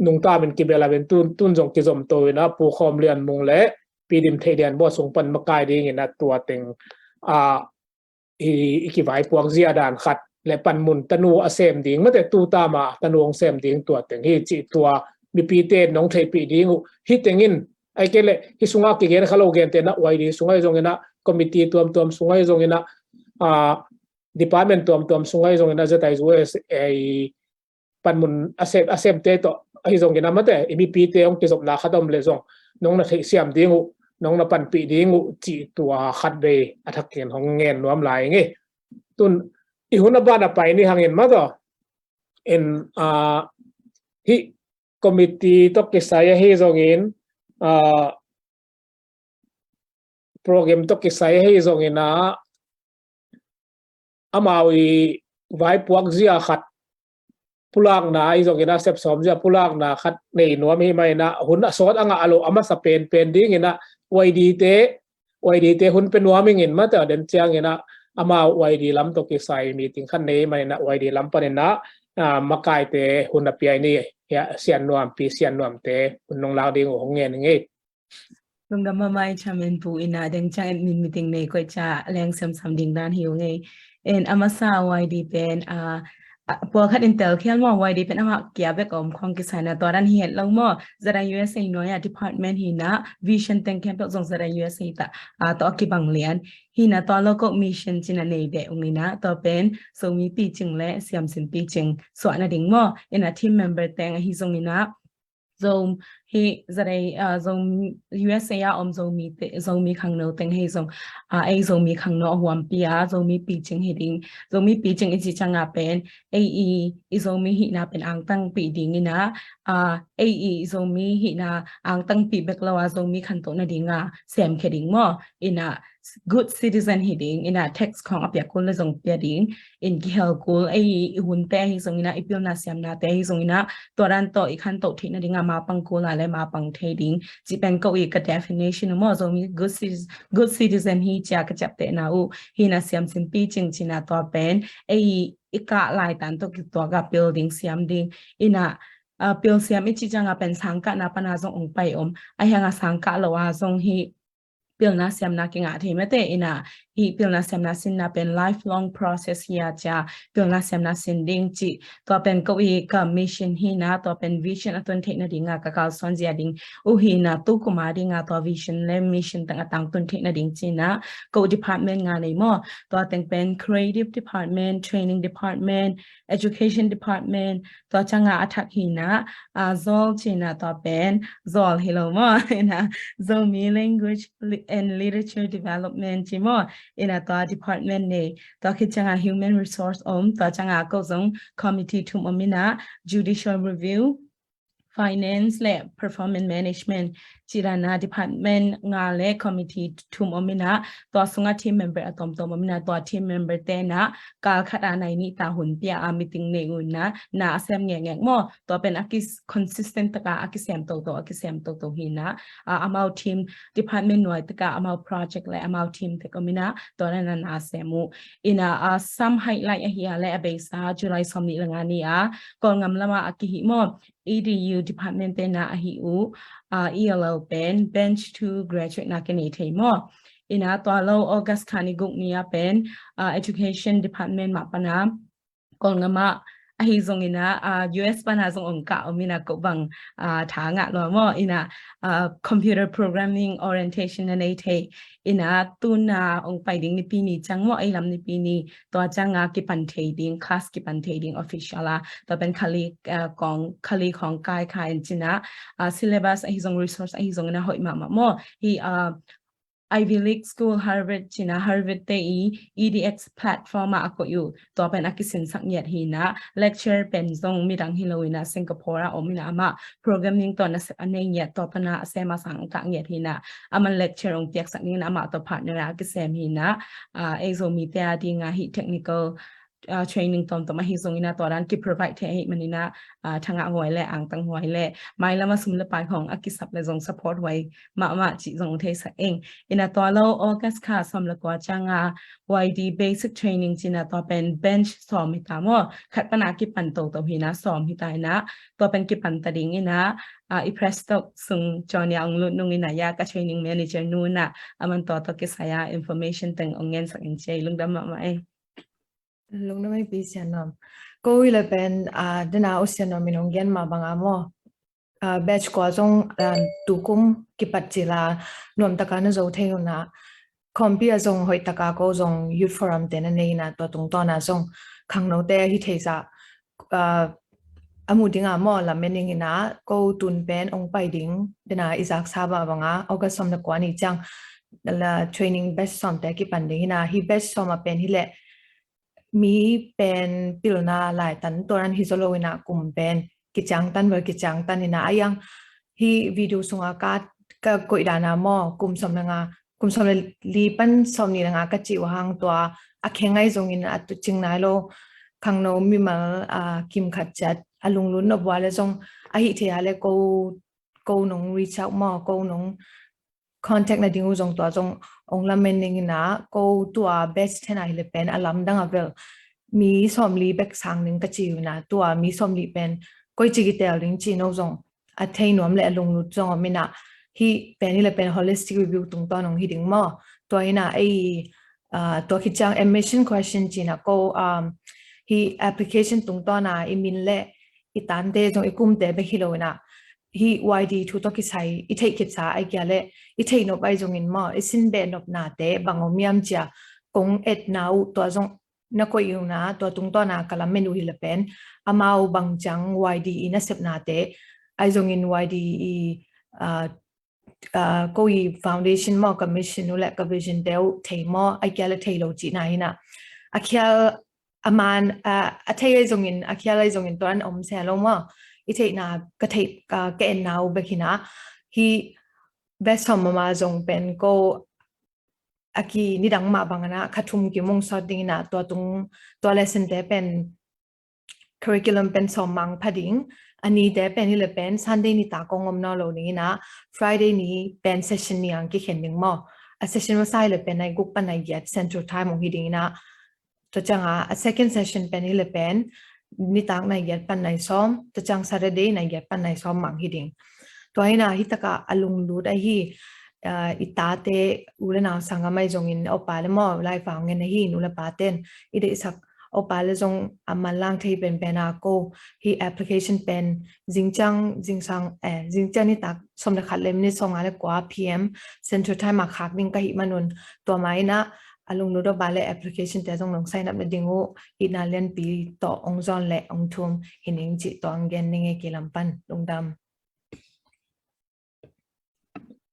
nungta min kibehlap in tun, tun zong kizomto in ah Pu Khawm Lian Mung le Pi Dim Theih Lian Bawi sung pan makai dingin ah tua teng, ah, i, i kivaipuak zia dan khat le panmun tanu a sem ding mate, tuta mah tanu hong sem ding tua teng hi cih tua mipite in hong theihpih ding uh. Hih tengin ahih kei leh hih sungah kigen kha lo gente in ah Y D sung ahi zongin ah, committee tuamtuam sung ahi zongin ah, ah, department tuamtuam sung ahi zongin ah, Z I U S A panmun a sem, a semte tawh ahi zongin ah mate, i mipite hong kizopna khat om leh zong nong na theihsiam ding uh, nong na panpih ding uh cih tua khatvei a thakin hong ngen nuam lai ing e. Tun i hun a ban a pai ni hangin mate, in, ah, hih committee tawh kisai ahi zongin, ah, program tawh kisai ahi zongin ah amau i vaipuak zia khat pulakna ahi zongin ah, sepsawm zia pulakna khat nei nuam hi mah in ah, hun a sawt a ngah lo a masa penpen dingin ah Y D te, Y D te hun pe nuam ing in mate, den ciangin ah amau Y D lam tawh kisai meeting khat nei mah in ah Y D lam panin ah, ah, makaite hun a pia ni, Sian Nuam, Pi Sian Nuam te hun nong lak ding uh hong ngen ing ei. Lungdam mahmah i chairman pu in ah, deng ciang admin meeting nei koih ciang leng semsam ding dan hi ung ei. En a masa Y D pen, ah, ah, pawlkhat in telkhial maw, Y D pen amah kia bek a om khawng kisai in ah, tua dan hi het lo maw. Zara U S A nuai ah department hi in ah, vision teng khempeuh zong Zara U S A tawh, ah, tawh a kibang lian hi in ah, tua lo ko mission ci in ah nei deh ung in ah, tua pen Zomi picing le siamsin picing suah nading maw. In ah team member teng ahi zongin ah Zo hi Zara, ah, Zo U S A a om Zomi te, Zomi khangno teng hi zong, ah, ei Zomi khangno a huampi a, Zomi picing hi ding, Zomi picing i ci ciang a pen ei i, i Zomi hihna pen angtangpih ding in ah, ah, ei i, i Zomi hihna angtangpih bek lo a, Zomi khantoh nading a semkhia ding maw. In ah good citizen hi ding, in ah tax khawng a piak kul le zong pia ding, in kihel kul, ei i hunte ahi zongin ah, i pilna siamnate ahi zongin ah, tua dan tawh i khantoh theih nading a mapang kul a le mapang thei ding. Ci pen ko i ka definition uh maw, Zomi good citizen, good citizen hi cia ka ciaptehna uh hi in ah, siamsin picing ci in ah tua pen ei i kah laitan tawh kituak a pil ding, siam ding. In ah, ah, pil siam i ci ciang a pen sangkahna pan a zong ong pai om, ahi hang a sangkah lo a zong hi pilna siamna kingah thei mate. In ah hih pilna siamna sinna pen lifelong process hi a cia, pilna siamna sin ding ci, tua pen ko i ka mission hi in ah, tua pen vision a tun theih nading a ka kalsuan zia ding uh hi in ah, tu kum a ding a tua vision le mission teng a tangtun theih nading ci in ah ko department nga nei maw. Tua teng pen creative department, training department, education department, tua ciang a a thak hi in ah, ah, Zawl ci in ah, tua pen Zawl hi lo maw, in ah Zomi language li-, and literature development ci maw, in ah tua department nei, tua khit ciang a human resource om, tua ciang a ko zong committee thum om in ah, judicial review, finance le performance management ci dan a department nga le committee thum om in ah, tua sung a team member a tomtom om in ah, tua team member te in ah kal khat a nai nih ta hun pia a meeting nei uh in ah, na a sem ngekngek maw. Tua pen a ki consistent tak a a kisem toto, a kisem toto hi in ah, ah, amau team department nuai tak a amau project le amau team tek om in ah, tua dan a na sem uh. In ah, ah, some highlight ahi a le a beisa July sawm nih le nga ni a Kawlngam lam a a kihih maw, E D U department te na ahi uh, ah, E L L pen bench to graduate na kinei thei maw. In ah tua lo August kha ni guk ni a pen, ah, education department mah pan a Kawlngam ah ahi zongin ah, ah, U S pan a zong ong kah om in ah ko bang, ah, tha ngah lua maw. In ah, ah, computer programming orientation na nei thei. In ah tu na ong pai ding Nipi ni ciang maw, ei lam Nipi ni, tua ciang a kipan thei ding, class kipan thei ding official a, tua pen Kali, ah, kong, Kali khawng kai kha in ci in ah, ah, syllabus ahi zong, resource ahi zongin ah hoih mahmah maw. Hi, ah, Ivy League school Harvard ci in ah, Harvard te i E D X platform a a koih uh, tua pen a kisinsak ngiat hi in ah, lecture pen zong midang hi lo in ah, Singapore a om in ah, amah programming tawh nasep a nei ngiat, tua pan a a sem a sang kah ngiat hi in ah, aman lecture ong piaksak ding in ah, amah tawh partner a a kisem hi in ah, ah, ei Zomite a ding a hih technical, ah, training tomtom ahi zongin ah tua dan ki provide thei ahih manin ah, ah, thangah huai le angtang huai le mailam a sum le pai khawng a kisap le zong support huai mahmah cih zong theisak ing. In ah tua lo August kha sawm le kua ciang a Y D basic training ci in ah, tua pen bench sawm hi ta maw, khat pan a kipan toto hi in ah, sawm hi ta in ah, tua pen kipan ta ding in ah, ah, i press talk sung Johnny a ong lut nung in ah, ya ka training manager nu in ah, aman tua tawh kisai a information teng ong ngensak in ci ei. Lungdam mahmah ei. Lungdam ei Pi Sian Nuam. Ko i le pen, ah, dena U Sian Nuam in ong gen mah bang a maw, ah, batch kua zong, ah, tukum kipat cil a nuam tak a na zo thei un ah, khawmpi a zong hoih tak a ko zong youth forum te na nei in ah, tua tungtawn a zong khangnote hi thei zah, ah, a mu ding a maw, lamen ing in ah, ko tun pen ong pai ding dena i zaksa mah bang a August sawm le kua ni ciang la training batch sawmte kipan ding hi in ah, hi batch sawm a pen hi leh mi pen pilna laitan tua dan hi zaw lo in ah, kum pen kiciangtan vel kiciangtan in ah, a yang hi video sung a ka, ka koih dan a maw, kum sawm le nga kum sawm le li pan sawm nih le nga ka cih uh hang tua a kheng ahi zongin a tucing nai lo khangno mimal a kim khat ciat a lunglut nop uh a le zong a hih thei a le ko ko nong reach out maw, ko nong contact nading uh zong tua zong ong lamen ning ina, ko tua batch ten a hi le pen a lamdang a vel mi sawmli bek sang ning ka ci uh ina, tua mi sawmli pen koi ci kitel ding ci no zong a thei nuam le a lunglut zong om ina, hih pen hi le pen holistic review tungtawn ong hi ding maw. Tua ina ei, ah, tua khit ciang admission question ci ina ko, um, hih application tungtawn a i min le i tante zong i kumte bek hi lo ina, hih Y D thu tawh kisai i theih khitsa ai kia le i theih nop ai zongin maw, i sin beh nop nate bang om hiam cia kong etna uh tua zong na koih uh na, tua tungtawn a ka lamen uh hi le pen amau bang ciang Y D i nasepnate ai zongin Y D i, ah, ah, ko i foundation maw, ka mission uh le ka vision te uh thei maw ai kia le thei lo cihna hi na. A khial a man, ah, a thei ai zongin, a khial ai zongin tua an om se lo maw. I theihna ka theih, ah, ka enna uh bek hi na. Hih batch sawm mama zong pen ko a ki nidang mah bang ana kha thum ki mong sawt ding ina tua tung, tua lesson te pen curriculum pen sawm mang pha ding, a ni te pen hi le pen Sunday ni ta kong om naw lo ding ina, Friday ni pen session ni ang kikhen ding maw. A session masa hi le pen nai guk pan nai giat Central Time ong hi ding ina, tua ciang a, a second session pen hi le pen nitak nai giat pan nai sawm, tua ciang Saturday nai giat pan nai sawm mang hi ding. Tua ina hi taka a lunglut ahi, ah, i tate u le nau sangam ai zongin opa le maw, lai vang ngen ahi nu le pa ten i deihsak opa le zong a manlang thei penpen a ko hi application pen zingciang, zingsang, eh, zingciang nitak sawm le khat le minit sawm nga le kua P M Central Time a khak ding ka hih manun tua ma ina a lunglut opa le application te zong nong sign up na ding uh hih na lianpi tawh ong zon le ong thum hi ning cih tua ang gen ning e ki lam pan lungdam.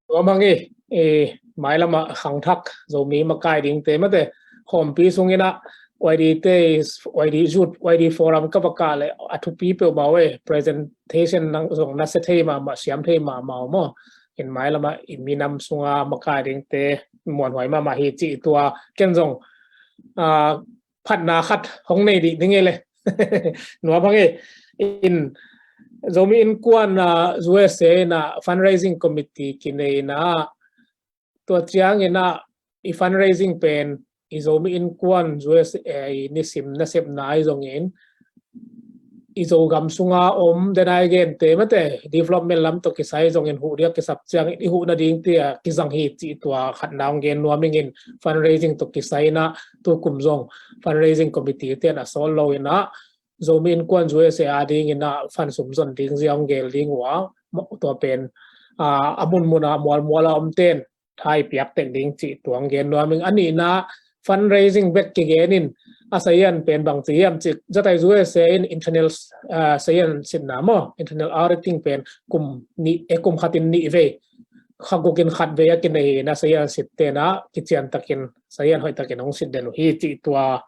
Tua mang i, i mailam a khangthak Zomi makai dingte mate khawmpi sung ina Y D te, Y D youth, Y D forum ka va kah le a thupi peuhmah uh e, presentation nang zong nasia thei mahmah, siam thei mahmah uh maw. In mailam a i minam sunga makai dingte muanhuai mahmah hi cih tua ken zong, ah, phatna khat hong nei dih ding e le. Nuam hang e, in Zomi Innkuan, ah, U S A ina fundraising committee kinei ina, tua ciang ina i fundraising pen i Zomi Innkuan U S A i nisim nasepna ai zongin i Zogam sunga om denai gente mate development lam tawh kisai zongin huh diak kisap ciangin i huh nading tia kizang hi cih tua khatna hong gen nuam ingin fundraising tawh kisai ina tukum zong fundraising committee ten a sawl lo ina Zomi Innkuan U S A a ding ina fund sum zon ding zia hong gel ding uh a, tua pen, ah, a munmun a mualmual a om ten thai piak tek ding cih tua hong gen nuam ing. A nihna fundraising bek kigen in a saian pen bang ci hiam cih zatai U S A in internal, ah, saian sitna maw, internal auditing pen kum nih, eh, kum khat in nih vei, kha guk in khat vei a kinei hi ina saian sit tena kician takin saian hoih takin hong sit den uh hi cih tua,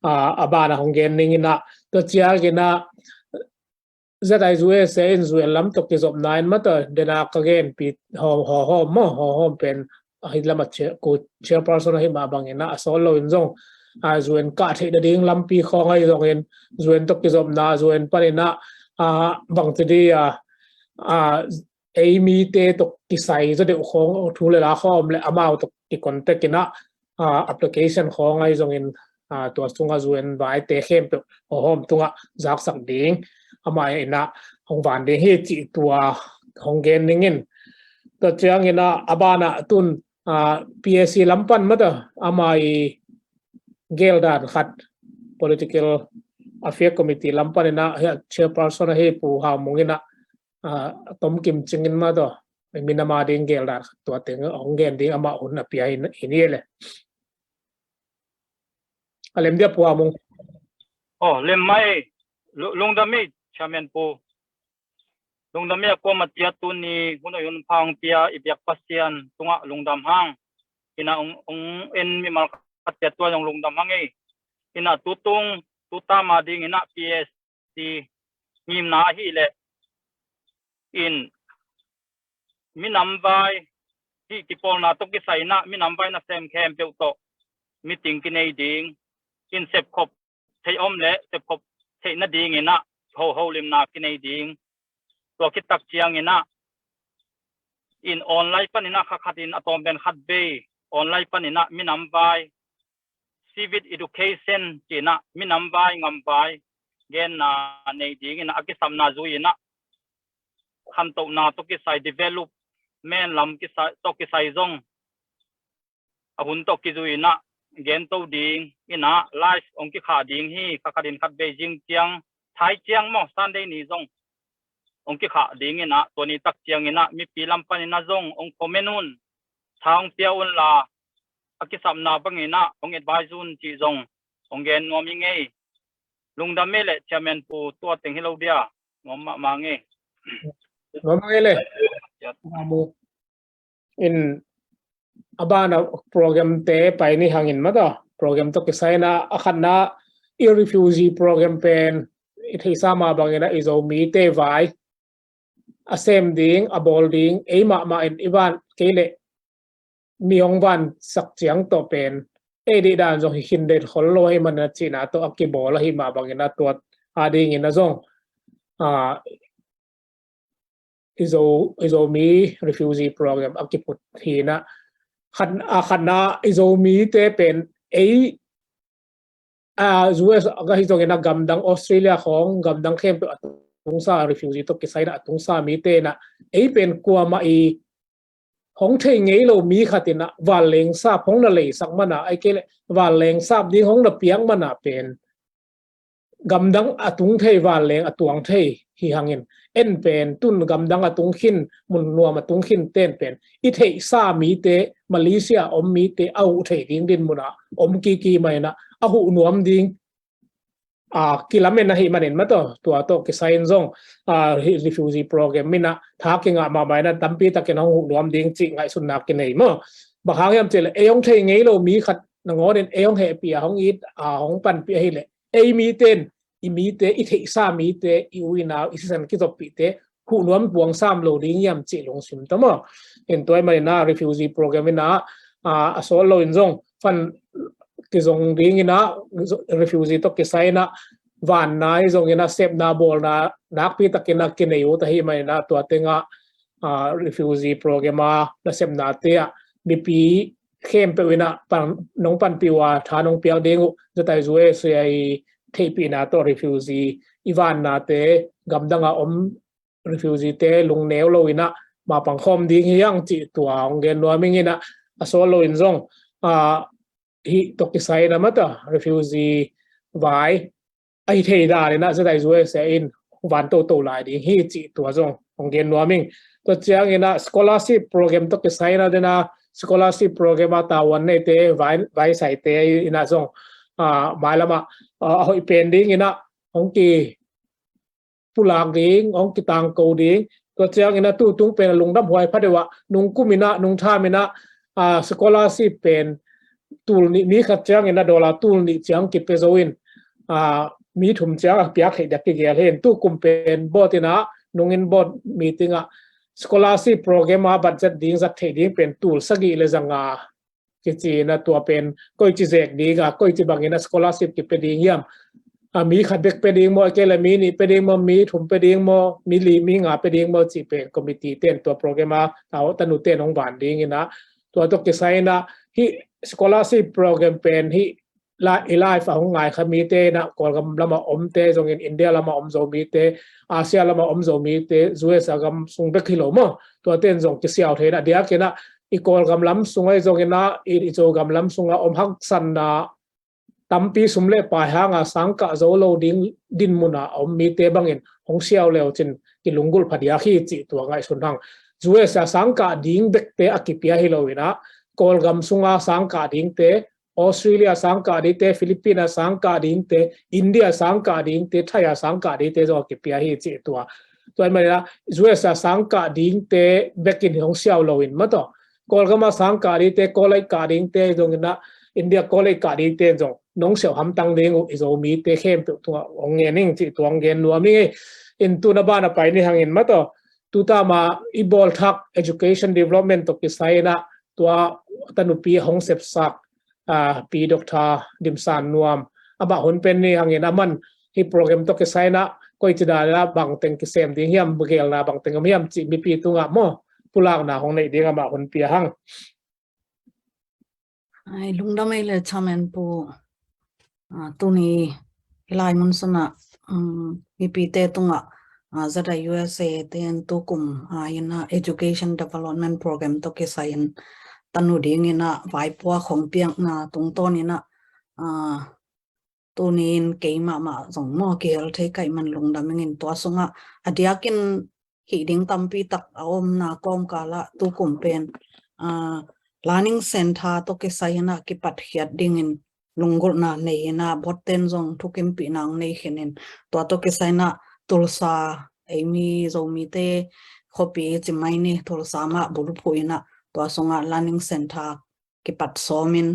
ah, a bana hong gen ning ina tua ciak ina Z I U S A in U N lam tawh kizopna in mata dena ka genpi hawm, hawm, hawm maw, hawm, hawm pen ahi lama chair, ko chairperson ahi mah bangin a, a sawl lo in zong, a, U N kah theih nading lampi khawng ahi zongin U N tawh kizopna, U N panin a, a, bangci di a, a, ei mite tawh kisai zaw deuh khawng thu le la khawm le amau tawh kicontact in a, a, application khawng ahi zongin, a, tua sunga U N vaite khempeuh hawhawm tungah zaksak ding, amah in a hong van ding hi cih tua hong gen ning in. Tua ciangin a, a banah tun, a, P A C lam pan mata amah i geldan khat political affair committee lam pan in a, hia chairperson ahi Pu Hau Mung in a, a, tomkim cingin mata minam a ding geldan khat tua teng hong gen ding amah hun a pia hi, hi ni le. A lem dia Pu Hau Mung. Oh, lem mai, lu-, lungdam i, Chairman Pu. Lungdam i a kuamah tia tuni hun a hun phang tia i biak Pasian tungah lungdam hang. Ina ong, ong en mimal khat tia tua zong lungdam hang e. Ina tutung, tuta ma ding ina P S ti ngimna ahi le in minam vai hih kipawlna tawh kisai inah minam vai nasem khempeuh tawh meeting kinei ding, in sepkhop theih om le sepkhop theih nading inah holimna kinei ding. Tua khit tak ciang inah in online pan inah kha khat in a tawm pen khat vei online pan inah minam vai civic education ci inah minam vai ngam vai genna nei ding inah a kisapna zui inah khantohna tawh kisai, development lam kisai, tawh kisai zong a hun tawh kizui inah gento ding inah live hong kikhah ding hi. Kha khat in khat vei zing ciang, thai ciang maw, Sunday ni zong hong kikhah ding inah tua ni tak ciang inah mipi lam pan inah zong hong comment un, tha hong pia un la, a kisapna bang inah hong advise un cih zong hong gen nuam hi ngei. Lungdam ei le Chairman Pu, tua teng hi lo dia, nuam mahmah ngei. Nuam ngei le. In a bana program te pai ni hangin mata, program tawh kisai inah a khatna i refugee program pen i theihsa mah bang inah i Zomite vai a sem ding, a bawl ding, ei mahmah in i van kei le mi hong vansak ciang tawh pen ei deih dan zong hi khin det khol lo ahih manin a cihna tawh a kibawl ahih mah bang inah tua a ding inah zong a, i Zo, i Zomi refugee program a kiphut hi inah khat, a khatna i Zomite pen ei a, U S a ka hi zong inah gamdang Australia khawng gamdang khempeuh a tungsa refugee tawh kisai inah a tungsa mite inah ei pen kuamah i hong thei ngei lo mi khat inah vanleng sap hong na leisak mana, ahih kei le vanleng sap ding hong na piak mana pen gamdang a tung thei, vanleng a tuang thei hi hangin, en pen tun gamdang a tung khin, mun nuam a tung khin ten pen i theihsa mite, Malaysia a om mite a huh thei ding din munah om kiki mah inah a huh nuam ding a kilamen ahih manin mata, tua tawh kisai in zong a, hih refugee program inah tha kingah mahmah inah tampi takin hong huh nuam ding cih ngaihsutna kinei maw. Bang hang hiam cih le ei hong thei ngei lo mi khat nangawn in ei hong hehpih a, hong it a, hong panpih ahih le ei mite in, i mite, i theihsa mite, i u i nau, i sisan kizoppihte huh nuam puangsam lo ding hiam cih lungsim tawh maw. In tua ahih manin a refugee program inah a, a sawt lo in zong fund kizong ding inah refugee tawh kisai inah vanna hi zong inah sepna bawlna nakpi tak inah kinei uh ahih manin a tua tengah a, refugee program a nasepnate ah mipi khempeuh inah pan, nong panpih uh a, tha nong piak ding uh, zatai zu e sui a i theihpihna tawh refugee i vannate gamdang a om refugee te lungneu lo inah mapang khawm ding hi hang cih tua hong gen nuam ing inah a sawt lo in zong a, hih tawh kisai inah mata refugee vai a hi thei dan inah zatai zu e sui a in van toto lai ding hi cih tua zong hong gen nuam ing. Tua ciang inah scholarship program tawh kisai inah dena scholarship program a tavuan neite vai, vaisaite inah zong a, mailam ah a, a hoih pen ding inah hong ki pulak ding, hong kitangko ding. Tua ciang inah tutung pen a lungdam huai phadeuh ah nungkum inah, nungtham inah a, scholarship pen tul nih, mi khat ciang inah dollar tul nih ciang kipia zo in a, mi thum ciang a piak theih dek kigel hi in tukum pen board inah nungin board meeting ah scholarship program a budget ding zat theih ding pen tul sagih le zanga kici inah tua pen koici zek ding a, koici bang inah scholarship kipia ding hiam a, mi khat bek pia ding maw, ahih kei le mi nih pia ding maw, mi thum pia ding maw, mi li mi nga pia ding maw cih pen committee ten tua program a tanu ten hong van ding inah tua tawh kisai inah hih scholarship program pen hih la, i live a hong ngai kha mite inah Kawlgam lam a omte zongin India lam a om Zomite, Asia lam a om Zomite, U S a gam sung bek hi lo maw, tua ten zong kisiau thei inah diak inah i Kawlgam lam sung ahi zong inah i, i Zogam lam sung a om haksanna tampi sum le pai hang a sangkah zo lo ding din mun a om mite bangin hong siau leu cin kilunggulh phadiak hi cih tua ngaihsun hang. U S a sangkah ding bekte a kipia hi lo inah Kawlgam sung a sangkah dingte, Australia sangkah dingte, Philippines a sangkah dingte, India sangkah dingte, Thai a sangkah dingte zong a kipia hi cih tua. Tua ahih manin ah U S a sangkah dingte bekin hong siau lo in mataw, Kawlgam a sangkah dingte, college kah dingte zong inah India college kah dingte zong nong siau hamtang ding uh i Zomite khempeuh tungah hong ngen ing cih tua hong gen nuam ing ei. In tu na ban a pai ni hangin mataw, Tuta mah i bawlthak education development tawh kisai inah tua tanupi hong sepsak, ah, Pi Doctor Dim San Nuam, amah hun pen ni hangin aman hih program tawh kisai inah koici dan inah bangteng kisem ding hiam, gelna bangteng om hiam cih mipi tungah maw pulakna hong neih ding amah hun pia hang. Ai, lungdam ei le Chairman Pu. Ah, tuni hih lai mun sunah, um, mipite tungah, ah, Z I U S A te in tukum, ah, inah Education Development Program tawh kisai in tanu ding inah vaipuak hong piakna tungtawn inah, ah, tuni in keimah mah zong maw kihel thei ka hih man lungdam ing in tua sungah a diakin hih ding tampi tak a omna kawmkalah tukum pen, ah, Learning Center tawh kisai inah kipatkhiat dingin lunggulhna nei inah botten zong thukimpihna hong nei khin in tua tawh kisai inah Tulsa eimi Zomite khuapi ci mai ni Tulsa mah bulphuh inah tua sungah Learning Center kipat sawm in,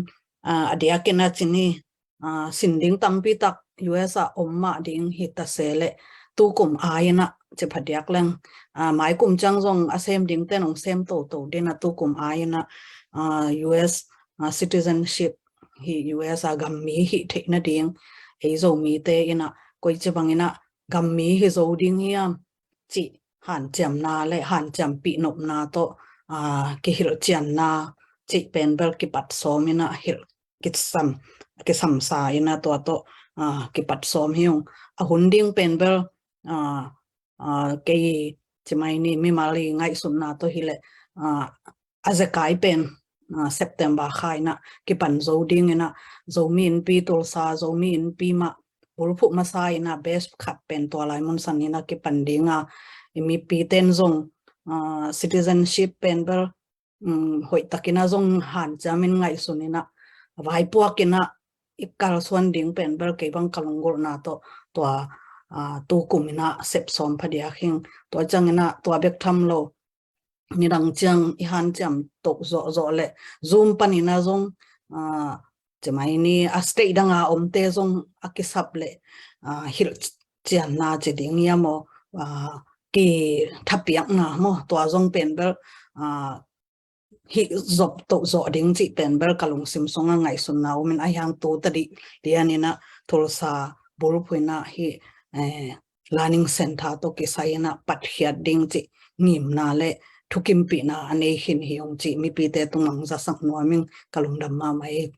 ah, a diakin a ci ni, ah, sin ding tampi tak U S ah om mah ding hi ta se leh tukum ai inah ci phadiak leng, ah, mai kum ciang zong a sem dingte nong sem toto ding a tukum ai inah, ah, U S, ah, citizenship hi U S ah gammi hi theih nading ei Zomite inah koici bang inah gammi hi zo ding hiam cih hanciamna le hanciampih nopna tawh, ah, kihilhcianna cih pen bel kipat sawm inah hilh kisam, kisamsa inah tua tawh, ah, kipat sawm hi ung. A hun ding pen bel, ah, ah, kei ci mai ni mimal i ngaihsutna tawh hileh, ah, a zekai pen, ah, September kha inah kipan zo ding inah Zomi Innpi Tulsa, Zomi Innpi mah bulphuh masa inah batch khat pen tua lai mun san inah kipan ding a, i mipite in zong, ah, citizenship pen bel, um, hoih tak inah zong hanciam in ngaihsun inah vaipuak inah i kalsuan ding pen bel kei bang ka lunggulhna tawh tua, ah, tukum inah sep sawm phadiak hi ung. Tua ciang inah tua bek tham lo nidang ciang i hanciam toh zawhzawh le Zoom pan inah zong, ah, ci mai ni a state dang a omte zong a kisap le, ah, hilhcianna ci ding hiam aw, ah, kithapiakna maw tua zong pen bel, ah, hih zop toh zawh ding cih pen bel ka lungsim sungah ngaihsutna om in a hiang tu tadih lian inah Tulsa bulphuh inah hih, eh, Learning Center tawh kisai inah patkhiat ding cih ngimna le thukimpihna a nei khin hi ung cih mipite tungah hong zasak nuam ing, ka lungdam mahmah hi.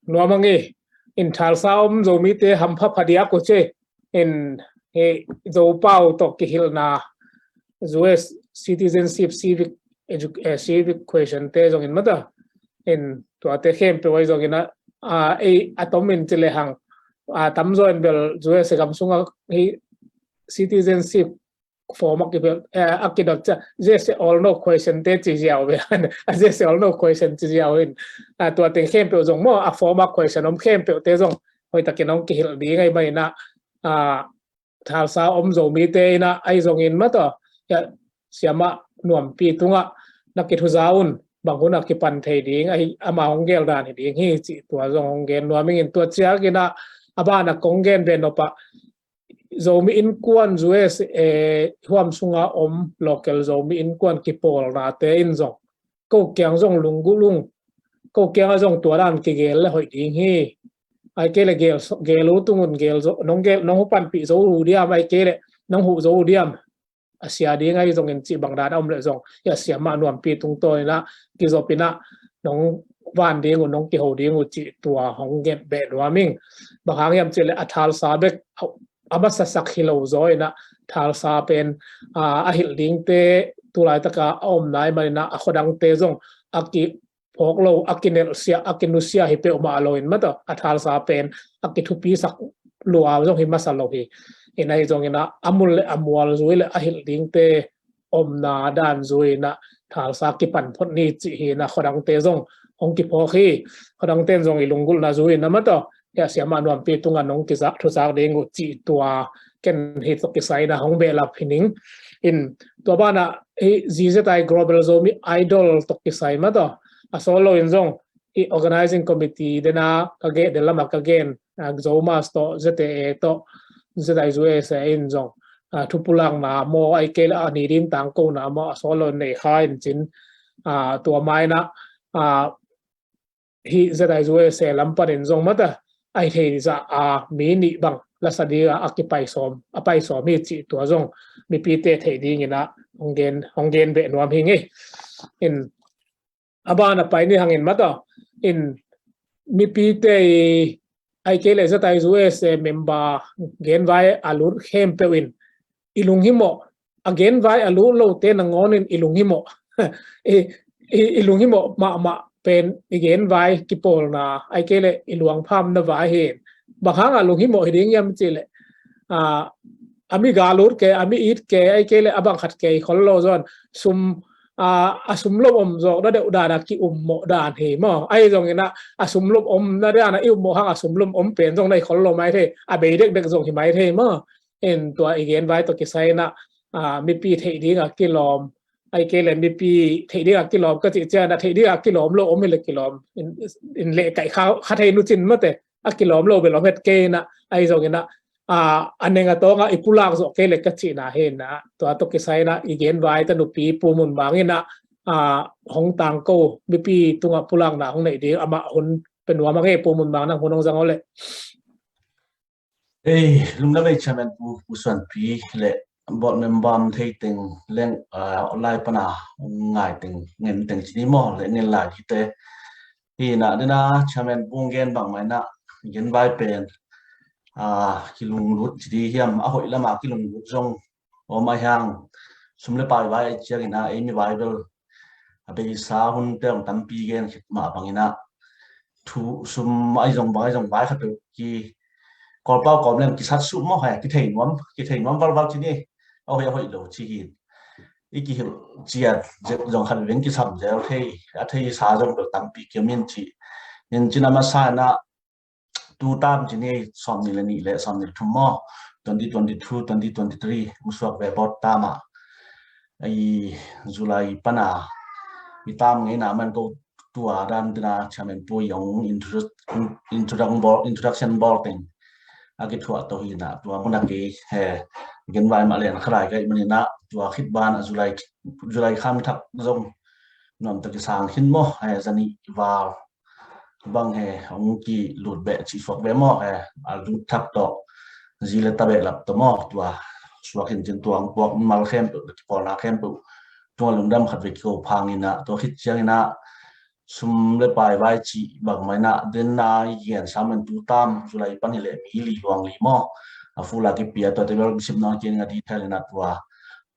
Nuam ang i, in Tulsa om Zomite hampha phadiak uh ci in, hi Zopau tawh kihilhna U S citizenship civic edu-, eh, civic question te zong in mata in tuate khempeuh ai zong inah, ah, ei a tom in ci le hang, ah, tamzaw in bel U S gam sungah hi citizenship form a kibel, eh, a kidot ciah, yes or no question te ci ziau ve. A yes or no question ci ziau in, ah, tua teng khempeuh zong maw, a form a question om khempeuh te zong hoih takin hong kihilh ding ai mai inah, ah, Tulsa om Zomite inah ai zong in mata, ya, siamah Nuampi tungah na kithuza un, bang hun a kipan thei ding ai, ama hong gel dan hi ding hi cih tua zong hong gen nuam ing in tua ciak inah a ban a kong gen ve nopah Zomi Innkuan U S A huam sunga om local Zomi Innkuan kipawlnate in zong ko kiang zong lunggulh ung, ko kiangah zong tua dan kigel le hoih ding hi. Ai kei le gel, gel uh tung un, gel zo, nong gel, nong hu panpih zo uh diam, ai kei le nong huh zo uh diam, a sia ding ai zong in cih bang dan a om le zong, ya, siamah Nuampi tungtawn inah kizop inah nong van ding uh, nong kiho ding uh cih tua hong gen beh nuam ing. Bang hang hiam cih le a Tulsa bek a, a masasak hi lo zaw inah Tulsa pen, ah, a hilh dingte tu laitaka a om nai man inah a khuadangte zong a ki phawk lo, a kinelhsiah, a kinusia hi peuhmah lo in mata, a Tulsa pen a kithupisak lua zong hi masa lo hi. Inah hi zong inah a mul le a mual zui le a hilh dingte omna dan zui inah Tulsa kipan phot ni cih hi inah khuadangte zong hong kiphawk hi. Khuadangte in zong i lunggulhna zui inah mata, ya, siamah Nuampi tungah nong kizak thuzak ding uh cih tua ken hi tawh kisai inah hong behlap hi ning. In tua banah hi Z Z I Global Zomi Idol tawh kisai mata, a solo in zong i organizing committee dena ka gen, den lama ka gen, ah, Zomas tawh, Z A A tawh, Z I U S A in zong, ah, thupulakna maw, ai kei le a ni ding tangkona maw, a sawt lo nei kha in cin, ah, tua mai na, ah, hi Z I U S A lam panin zong mata ai thei za a mi nih bang lasa ding a, a kipai sawm, a pai sawm hi cih tua zong mipite thei dingin ah hong gen, hong gen beh nuam hi ngei. In a ban a pai ni hangin mata in mipite i ai kei le Z I U S A member genvai a lut khempeuh in i lunghimawh, a genvai a lut lote nangawnin i lunghimawh, i, i, i lunghimawh mahmah pen i genvai kipawlna ai kei le i luangphamna vai hi. Bang hanga lunghimawh hi ding hiam cih le, ah, a mi ga lut ke, a mi it ke, ai kei le a bang khat ke i khol lo zaw in sum, ah, a sum lom om zawk na deuh dan a ki-ummawh dan hi maw. Ahi zongin ah a sum lom om na dan a i ummawh hang a sum lom om pen zong na i khol lo mai thei, a bei dekdek zong hi mai thei maw. In tua i genvai tawh kisai in ah, ah, mipi theih ding a kilawm, ai kei le mipi theih ding a kilawm ka cih ciang ah theih ding a kilawm lo om hi le kilawm in, in leh kaih kha, kha thei nu cin mate, a kilawm lo bel om het kei in ah, ahi zongin ah, ah, a neng a tawng a i pulak zawh kei le ka cihna hi in ah, tua tawh kisai in ah i genvai ta nupi Pu Mun Mang in ah, ah, hong tangko mipi tungah pulakna hong neih ding amah hun pe nuam a ngei. Pu Mun Mang, nang hun hong zang aw le. Ei, lungdam ei chairman Pu, Pu Suan Pi le board member thei teng leng, ah, online pana ngai teng, ngen teng ci ni maw, le ngen lai dite. Hi na dena chairman Pu gen bang mai na genvai pen, ah, kilunglut ci di hiam, a hoih lama kilunglut zong om a hiang, sum le pai vai a ciangin ah ei mi vai bel a beisa hunte hong tampi gen khit mah bangin ah thu sum ai zong bang ai zong vai khat peuh ki Kawlpau kawm leng kisat suh maw, hai, kithei nuam, kithei nuam valval ci ni. A hoih a hoih lo ci hi. I kihilh ciat zet zong khat veng kisam zel thei, a theisa zong bel tampi kiam in ci. In cin a masa in ah tu tam ci ni, sawm nih le nih le sawm nih le thum maw, twenty twenty-two, twenty twenty-three hong suak ve board tam ah, i July pana i tam ngeina man ko tua dan tina chairman Pu i hong introduce, introduction bawl, introduction bawl teng a kithuah to hi na tua muna kei he genvai mah len khalai kai mani na tua khit ban a July, July kham thak zong nuam ta kisang khin maw, he zani val bang he hong kilut beh cih suak beh maw, he a lut thak tawh zi le ta beh lap tawh maw, tua suak in cin tua hong puak mal khempeuh, kipawlna khempeuh tua lungdam khat ve kiko phangin ah, tua khit ciangin ah sum le pai vai cih bang mai na den na i gen sam en tu tam, July pan hi le mi li luang li maw, a fula kipia tua te bel sim nang kien a detail in ah tua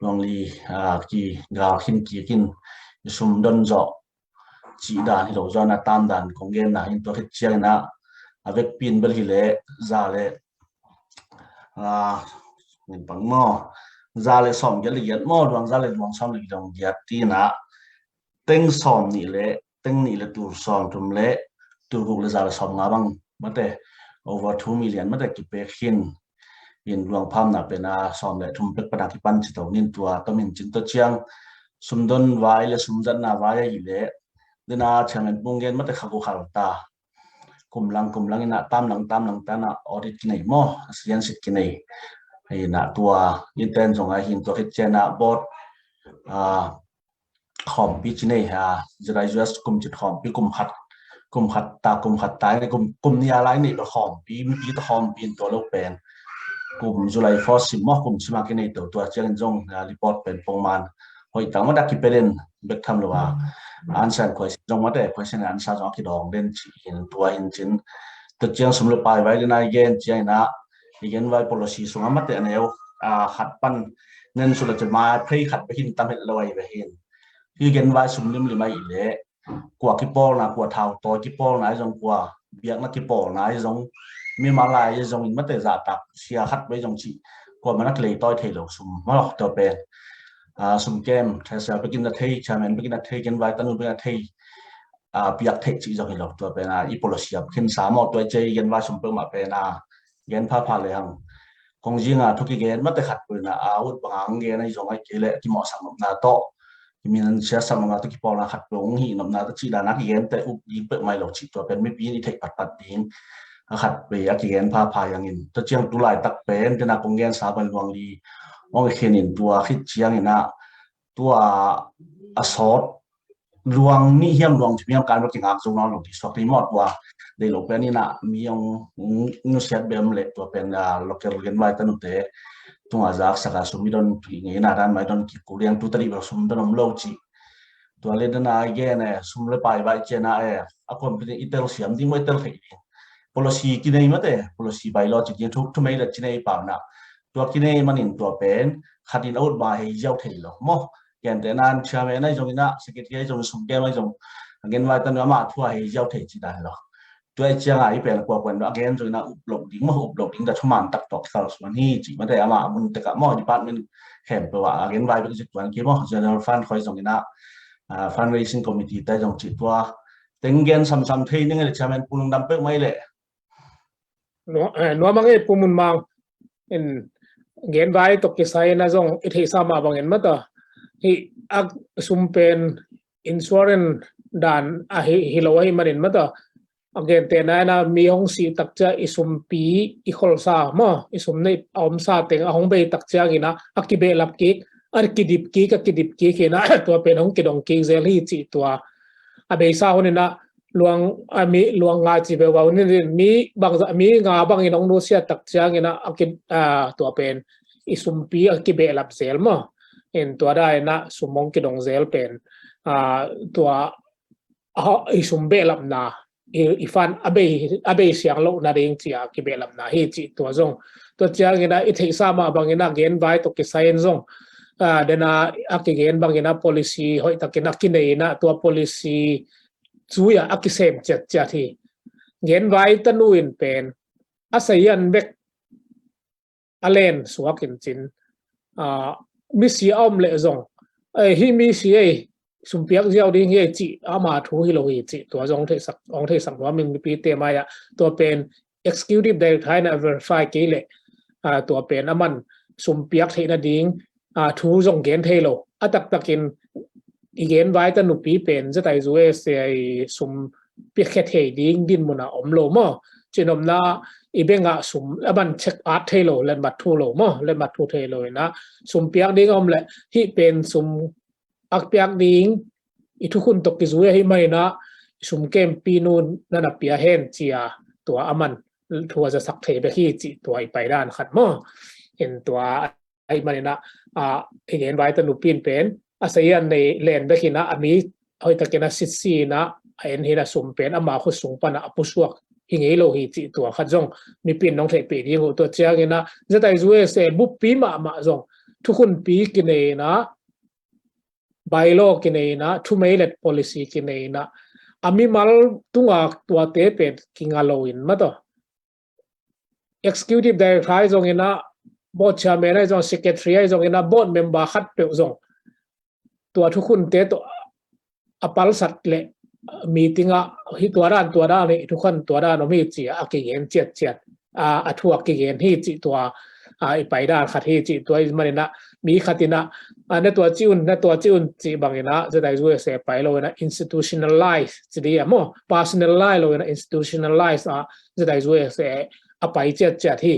luang li, ah, ki gal khin kikin i sum don zawh cih dan hi lo zaw in a tam dan kong genna hi in tua khit ciangin ah a vekpi in bel hi le za le, ah, min pang maw, za le sawm giat le giat maw, luang za le luang sawm le luang giat ti in ah teng sawm nih le teng nih le tul sawm thum le tul guk le za le sawm nga bang mate, over two million mate kipek hin. In luangphamna pen a sawm le thum pek pana kipan ci to nin tua tom in cin to ciang sumdon vai le sumzatna vai a hi le dena chairman Pu gen mate kha gu khal ta. Kum lang, kum lang in a tam lang, tam lang ta na audit kinei maw, asian sit kinei. Hi na tua in ten zong a hin tua khit ciang a board, ah, khawmpi ci nei ha, July U S kum cit khawmpi kum khat, kum khat ta, kum khat ta, kum, kum nih a lai nei bel khawmpi, mipi ta khawmpi in tua lo pen. Kum July four sim maw, kum sim a kinei to tua ciangin zong, ah, report pen pongman. Hoih tang mah dak kipia den bek tham lo a. Answer and question zong mate, question and answer zong a kidawng den ci hin tua hin cin. Tua ciang sum le pai vai den a i gen ciangin a, i gen vai policy sung a mate a neu, ah, khat pan nen sula ci mai phei khat bek hin tam het lo ai bek hin. Hi gen vai sum limlim ai le kua kipawlna, kua thau tawi kipawlna ai zong, kua biakna kipawlna ai zong, mi malai ai zong in mate zahtak sia khat bai zong ci kua mana kilei tawi thei lo sum maw tua pen. Ah, sum kem thesa bekin na thei, chairman bekin na thei, gen vai tanu bekin na thei, ah, piak thei ci zong hi lo tua pen, ah, i policy a khin sa maw tua i cei gen vai sum peuhmah pen, ah, gen phapha le hang. Kong zinga thu kigen mate khat peuh na a ut banga hong gen ahi zong ai kei le kimawhsak nopna tawh, kimin siasak nopna tawh kipawlna khat peuh hong hih nopna tawh cih dana kigen te up ding peuh mai lo cih tua pen mipi in i theih patpat ding a khat peuh a kigen phapha hi hangin. Tua ciang tu laitak pen tena kong gensa ban luang li hong khen in tua khit ciangin ah tua a sawt luang nih hiam luang thum hiam kan va kingak zo nawn lo ti suak ni maw. Tua dei lo pen in ah mi hong nusiat bem le tua pen local genvai tanute tunga zak saka sum i don ngeina dan mai don kik kuliang tu tadi bel sum don om lo ci. Tua le dana a gen e sum le pai vai ciana e a company i tel siam ding maw i tel thei ding policy kinei mate policy bylaw ci ding thu mei le cinei pau na tua kinei manin tua pen khatin a ut ma hei ziau thei lo maw. Gente nan chairman ai zong ina secretary ai zong sum kem ai zong genvai tanu ama thu a hei ziau thei ci dan lo. Tua i cianga i pen kua kuan a gen zong ina uplok ding maw uplok ding da thuman tak tok kal suan hi ci mate ama mun teka maw department khempeuh a genvai bek zik tuan ki maw general fund khoi zong ina fundraising committee tai zong ci tua teng gen samsam thei ning le chairman Pu Lungdam peuh mai le. Nuamang e Pu Munmang in genvai tawh kisai na zong i theihsa mah bangin mata hi a sum pen insurance dan a hi lo ahi manin mata a gente na ina mi hong sih takcia i sumpi i kholsa maw i sum nei a omsa teng a hong bei takcia ina a kibehlap kik a kidip kik a kidip kik ina tua pen hong kidong kik zel hi ci tua a beisa hun ina luang a mi luang nga ci beuh bau ni mi bang mi nga bangin hong nusia takcia ina a ki tua pen i sumpi a kibehlap zel maw in tua da ina sum hong kidong zel pen tua i sum behlapna i fan a bei siang lohna ding cia kibehlapna hi ci tua zong tua ciangina i theihsa mah bangina genvai tawh kisai in zong dena a kigen bangina policy hoih takina kinei ina tua policy cuia a kisem ciatciat hi. Genvai tanu in pen a saian bek a len suak in cin misi a om leh zong hi misi ei sumpiak ziau ding hi ei cih ama thu hi lo hi cih tua zong hong theisak nuam in mipite mai-ah tua pen executive director in a verify kei leh tua pen a man sumpiak theih nading thu zong gen thei lo a taktakin i genvai ta nupi pen zetai zu e se i sum piakhia thei ding dinmuna om lo maw? Cinopna i bengah sum a man check at thei lo letmat thu lo maw? Letmat thu thei lo ina sum piak ding a om leh hih pen sum a piak ding i thukhun tawh kizui ahi maninah sum kempi nu nana pia hen cia tua a man thu a zasak thei bek hi cih tua i paidan khat maw? In tua ahi maninah i genvai ta nupin pen a saian nei len bekinah a mi hoihtakin a sitsi inah a en hinah sum pen ama khut sung panah a pusuak hi ngei lo hi cih tua khat zong mipin nong theihpih ding uh tua cianginah zetai zu e se buppi mahmah zong thukhunpi kinei inah bylaw kinei inah thumeilet policy kinei inah a mimal tunga tuate pen kinga lo in mataw executive director ahi zong inah board chairman ahi zong secretary ahi zong inah board member khat peuh zong tua thukhunte tawh a palsat le meeting ah hi tua dan tua dan hi thukhun tua dan om hi ci a kigen ciatciat a thu a kigen hi cih tua i paidan khat hi cih tua i maninah mi khatinah na tua ci un na tua ci un cih banginah zetai zu e se pai lo inah institutionalize ci di a maw personalize lo inah institutionalize a zetai zu e se a pai ciatciat hi.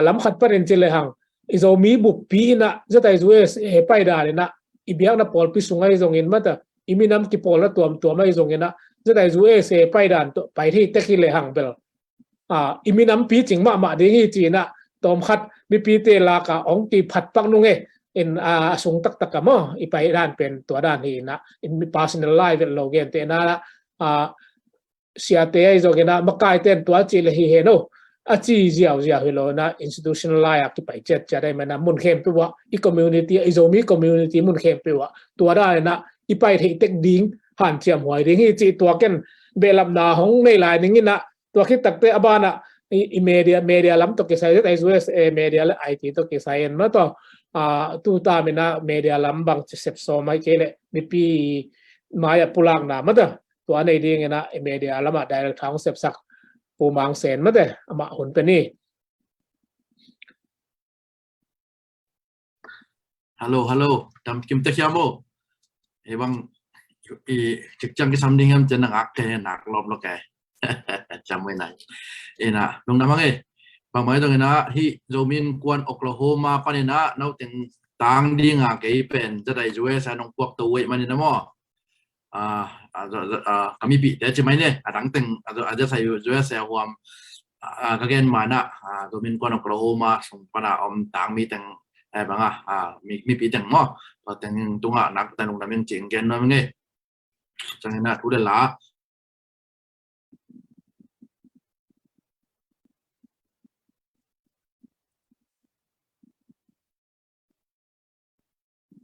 Lam khat panin ci lehang i Zomi buppi inah zetai zu e se paidan inah i biakna pawlpi sung ahi zongin mata i minam kipawlna tuamtuam ahi zonginah zetai zu e se paidan pai thei tek hi lehang bel i minampi cing mahmah ding hi cinah tawmkhat mipite laka hong kiphat pak nung e in a sung taktak a maw i paidan pen tua dan hi inah in personalize vet lo gente inah siate ahi zonginah makaite in tua ci le hi hen o a ci ziauziau hi lo inah institutionalize a kipai ciatciat ahi manah mun khempeuh ah i community i Zomi community mun khempeuh ah tua dan inah i pai theih tek ding hanciam huai ding hi cih tua ken behlapna hong nei lai ninginah tua khit takte a banah i media media lam tawh kisai zetai zu e se media le I T tawh kisai en mataw tu taminah media lam bang ci sepsawm ahi kei leh mipi mai-ah pulakna mataw tua nei dinginah i media lamah director hong sepsak Pu Mang Sen mate amah hun pe ni. Hello hello. Tam kim ta khiam o. Ei bang i cikciang kisam ding hiam cian na ngak ke nak lop lo ke. Ciam mai nai. Ei na nung na mang ei. Bangmah zong in ah, hih Zomi Innkuan Oklahoma panin ah, no teng tang ding a kei pen ZIUSA nong puak to uh ahih manin ah maw. Ah, ah, ah, ah, ka mipihte ci mai ni, a dang teng, ah, ah, ZIUSA huam, ah, ka gen ma in ah, ah, Zomi Innkuan Oklahoma sung pan a om tang mi teng, eh, bang ah, ah, mi, mipi teng maw. Tua teng tungah nakpi tak lungdam ing ci-in gen nuam ing ei. Ciangin ah thu le la.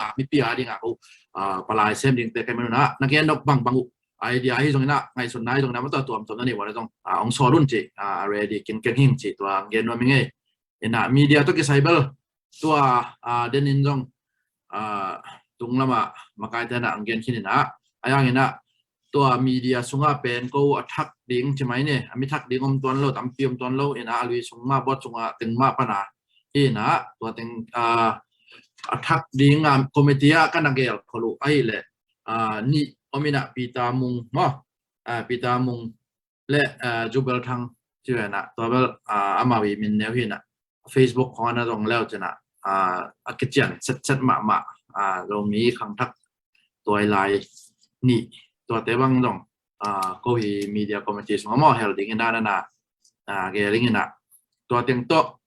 Ah, mipi a ding a ko, ah, palai sem dingte ka hih man un ah, na gen nop bangbang uh, idea ahi zongin ah, ngaihsutna ahi zongin ah, maw tua tuamtuam na neih uh a leh zong, ah, hong sawl un ci, ah, ready kingkeng hi ing ci tua gen nuam ing ei. In ah media tawh kisai bel tua, ah, den in zong, ah, tung lamah makaite in ah hong gen khin in ah, a yang in ah tua media sungah pen ko a thak ding ci mai ni, a mi thak ding om tuan lo, tampi om tuan lo, in ah a lui sung mah, board sungah teng mah pan a, hi in ah tua teng, ah, a thak ding a committee ah ka na gel khol uh ahih leh, ah, nih om in ah, Peter Mung maw, ah, Peter Mung le, ah, Jubel Thang ci ve in ah, tua bel, ah, amau i min neu hi in ah, Facebook khawng ah na zong leu cin ah, ah, a kician setset mahmah, ah, Zomi khangthak tuailai nih, tuate bang zong, ah, ko hi media committee sungah maw hel ding in ah, na na, ah, gel ing in ah, tua teng tawh,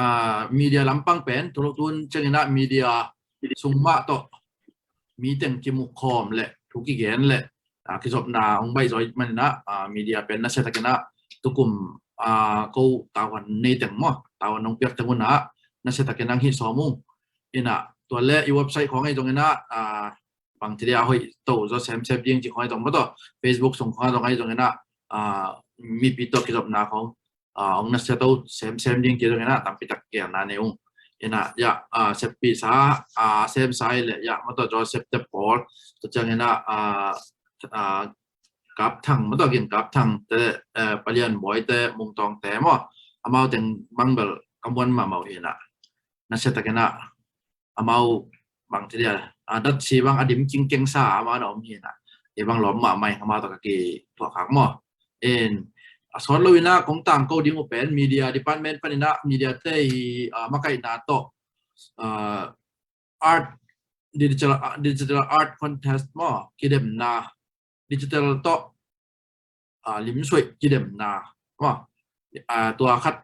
ah, media lampang pen, tu, tun ciangin ah media sung mah tawh mi teng kimuh khawm le thu kigen le, ah, kizopna hong baih zaw ahih manin ah, ah, media pen nasia takin ah tukum, ah, ko tavuan nei teng maw, tavuan hong piak teng un ah nasia takin hong hih sawm ung. In ah tua le i website khawng ahi zongin ah, ah, bangci dia hoih to zaw semsem ding ci khawng ahi zong, maw tua Facebook sung khawng ahi zongin ah, ah, mipi tawh kizopna khawng, ah, hong nasia to semsem ding ci zongin ah tampi tak gelna nei ung. In ah, ya, ah, seppihsa, ah, semsa hi leh, ya, maw tua Joseph te pawl, tua ciangin ah, ah, ah, Kap Thang, maw tua Gin Kap Thang te, eh, Pa Lian Bawi te, Mung Tawng te maw, amau teng bang bel ka muan mahmah uh hi in ah, nasia takin ah amau bangci dia, ah, datsi bang a dim kingkeng sa amau na om hi in ah, hi bang lawm mahmah ing, amau tawh ka kithuah khak maw. In, a sawt lo in ah kong tangko ding uh pen media department panin ah media te i, ah, makaihna tawh, ah, art, digital, ah, digital art contest maw, kidemna, digital tawh, ah, limsuaih kidemna maw, ah, tua khat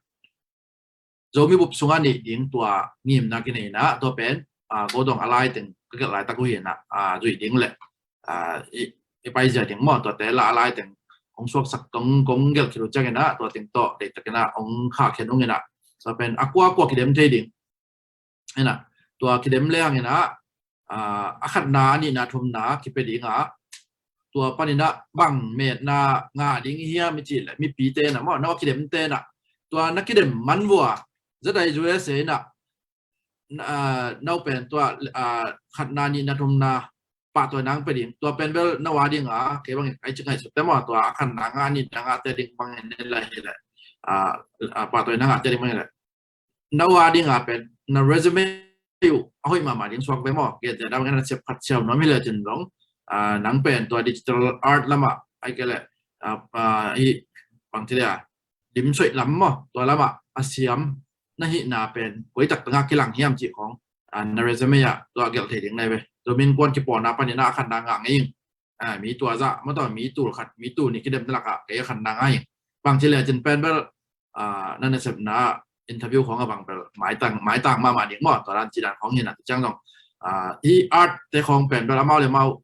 Zomi bup sungah neih ding tua ngimna kinei in ah, tua pen, ah, ko dong a lai teng ka gelh laitak uh hi in ah, ah, zuih ding le, ah, i, i paizia ding maw, tuate lah a lai teng hong suaksak, kong, kong gelh khit uh ciangin ah tua teng tawh deihtakin ah hong khahkhen ung in ah, tua pen a kuakua kidem thei ding. In ah tua kidem leng in ah, ah, a khatna, a nihna, thumna kipia ding a, tua panin ah bang metna ngah ding hiam i cih leh, mipite in ah maw, no kidemte in ah, tua na kidem man vua ZIUSA in ah, ah, no pen tua, ah, khatna, nihna, thumna pahtawi nang pia ding, tua pen bel no a ding a, kei bangin ai cik ngaihsut te maw, tua a khatna ngah, nihna ngahte ding bangin ne lai hi leh, ah, ah, pahtawi nang ngahte ding bangin leh, no a ding a pen na resume uh a hoih mahmah ding suak ve maw. Kei te dam ngen na sep khat siam nuam hi le cin zong, ah, nang pen tua digital art lamah, ai ke le, ah, ah, hi bangci dia, limsuaih lam maw, tua lamah a siam na hihna pen koi taktak ah kilang hiam cih khawng, ah, na resume ah tua gelh thei ding na hi ve. Zomi Innkuan kipawlna panin ah a khatna ngah ngei ing. Ah, mi tua zah, maw tua mi tul khat, mi tul nih kidemna lakah kei a khatna ngah ing. Bangci le cin pen bel, ah, na nasepna interview khawng a bang bel maitang, maitang mahmah ding maw, tua dan cih dan khawng hi in ah, tua ciang zong, ah, i art te khawng pen bel amau le amau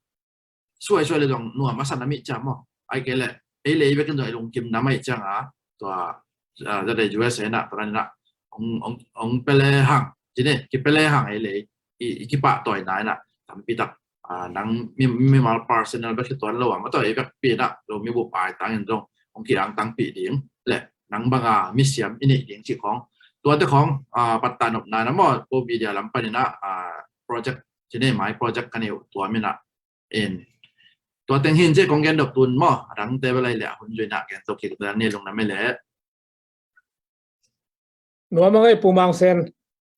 suaisuai le zong nuam a san a mih ciang maw, ai ke le ei le ei bekin zong i lungkim nam ahih ciang a, tua, ah, ZIUSA in ah tua dan in ah hong, hong, hong pia le hang, ci ni, kipia le hang ei le ei i, i kipahtawina in ah tampi tak, ah, nang mi, mimal personal bek hi tuan lo a, maw tua i vekpi in ah Zomi bup aitang in zong hong ki-angtangpih ding le nang banga misiam i neih ding cih khawng, tuate khawng, ah, pattah nopna in ah maw, ko media lam panin ah, ah, project, ci ni, mai project ka nei uh tua min ah, in, tua teng hi in ci kong gen dop tun maw, a dangte bel ai leh a hun zuih in ah gen to kik dang ni, lungdam ei leh. Nuam a ngei Pu Mang Sen,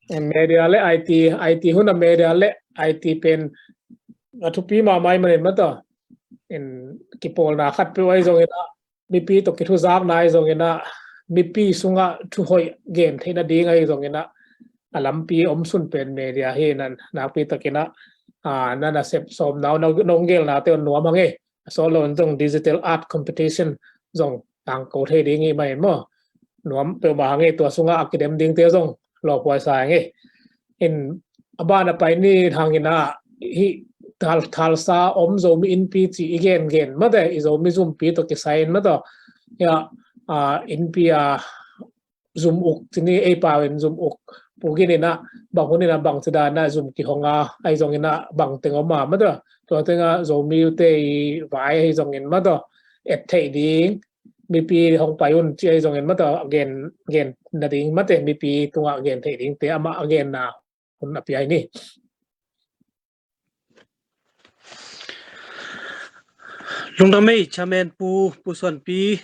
eh, media le IT, IT hun a media le IT pen a thupi mahmah ahih manin, maw tua, in, kipawlna khat peuh ahi zongin ah, mipi tawh kithuzakna ahi zongin ah, mipi sungah thuhoih gen theih nading ahi zongin ah, a lampi om sun pen media hi. Nan nakpi takin ah, a, na nasep sawm nau, na nong gelnate on nuam hang e. A sawt lo in zong digital art competition zong tangko thei ding hi mah in maw. Nuam peuhmah hang e, tua sungah a kidem dingte zong lawphuai sa hang e. In a ban a pai ni hangin ah, hih thal, thalsa om Zomi Innpi ci i gengen mate, i Zomi zumpi tawh kisai in mate. Ya, a, innpi a zum uk ci ni, ei pau in zum uk. Pu Gin in ah bang hun in ah bang ci dan ah zum kihong a, ahi zongin ah bang teng om a mate. Tua teng ah Zomi ute i vai ahi zongin mate, et theih ding, mipi hong pai un ci ahi zongin mate, gen, gen nading mate, mipi tungah gen theih dingte amah a genna hun a pia hi ni. Lungdam ei, Chairman Pu, Pu Suanpi.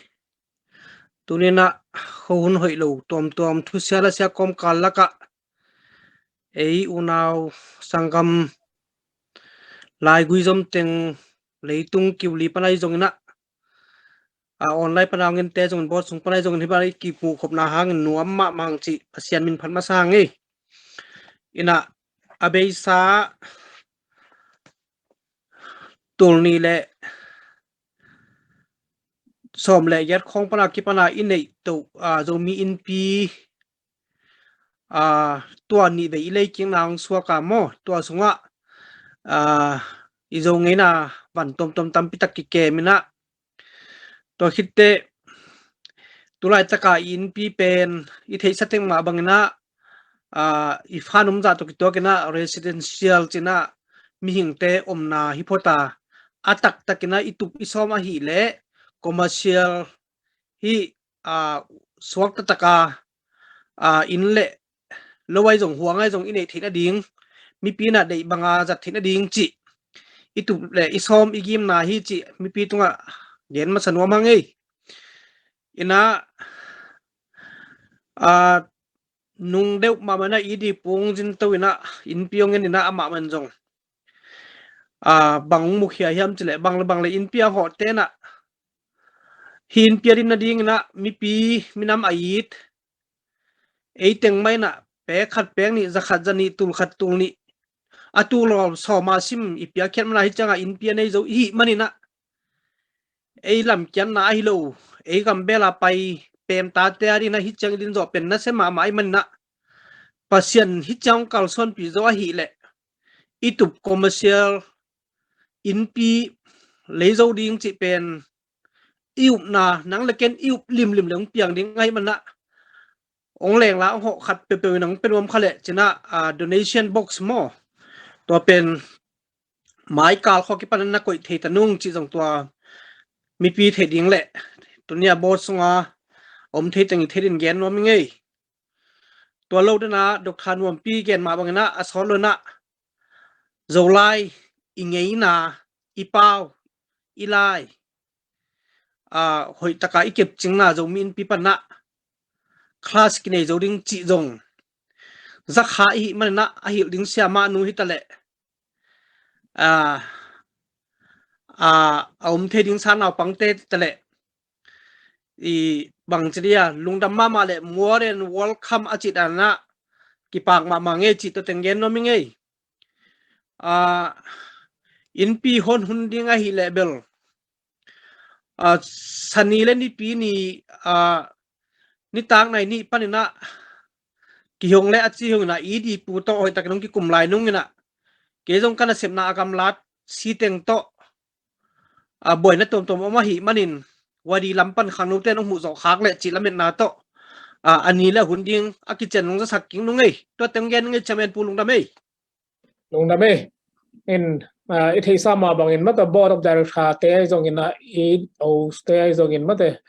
Tuninah khuahun hoih lo tuamtuam thusia lasia kawmkal lakah ei unau sanggam laigui zom teng leitung kiuli pan ahi zonginah, a, online pan a hong ente zongin, board sung pan ahi zongin, hih bang i kipuhkhopna hangin nuam mahmah hang cih Pasian min phat masa hang ei. Inah a beisa tul nih le sawm le giat khawng pana kipana i neih toh, a, Zomi Innpi, a, tua nih vei i leikikna hong suak a maw, tua sungah, a, i Zo ngeina van tuamtuam tampi tak kikem inah, tua khitteh tulaitaka i innpi pen i theihsa teng mah banginah, a, i fan umzah tawh kituakinah residential cinah mihingte omna hi phota, a taktakinah i tup i sawm ahih leh commercial hih, a, suak taktak a, a, inn le lo ahi zong, huang ahi zong i neih theih nading, mipi inah deih banga zat theih nading cih i tup le i sawm i gimna hi cih mipi tungah gen masa nuam hang ei. Inah, a, nung deuh mahmah inah i di pung zin to inah innpi hong en inah amah man zong, a, bang mukhia hiam cileh bang le bang le innpi a hawhte inah, hi innpi a din nadinginah mipi minam a it, ei teng mah inah pek khat pek nih, za khat za nih, tul khat tul nih, a tul lawl sawma sim i piakkhiat mana hi ciangah innpi a nei zo i hih maninah, ei lamkiatna ahi lo, ei gambela pai pemtate a dinah hi ciang i din zawh pen nasia mahmah ahi maninah, Pasian hi ciang kalsuanpi zo ahih leh i tup commercial innpi lei zo ding cih pen i upna, nang le ken i up limlim le hong piang ding ahi manah, hong lengla hong hawh khat peuhpeuh in hong pe nuam kha leh cinah, a, donation box maw, tua pen maikal khawh kipan na koih thei ta nung cih zong tua mipi theih ding le tunia board sunga om thei teng i theih din gen nuam i ngei. Tua lo dena Doctor Nuampi gen mah banginah a sawt lo inah Zolai i ngeina, i pau, i lai, a, hoihtaka i kepcingna Zomi Innpi panah class kinei zo ding cih zong zakha i hih maninah a hilh ding siamah nu hi taleh, a, a, a om thei ding sa naupangte taleh i bangci dia lungdam mahmah le more than welcome a cih danah kipak mahmah ngei cih tua teng gen nuam i ngei. A, innpi hon hun ding ahih leh bel, a, Sani le Nipi ni, a, nitak nai nih paninah kihong le a ci honginah i di pu tawh hoihtakin hong kikum lai nunginah kei zong ka nasepna a gamlat siteng tawh, a, buaina tuamtuam om ahih manin wadi lam pan khangnote in hong hmuh zawh khak leh cih lametna tawh, a, a ni le a hun ding a kician nong zasak kik nung ei. Tua teng gen ngei, Chairman Pu, lungdam ei. Lungdam ei. In, a, i theihsa mah bangin mate, board of director te ahi zongin ah, i host te ahi zongin mate,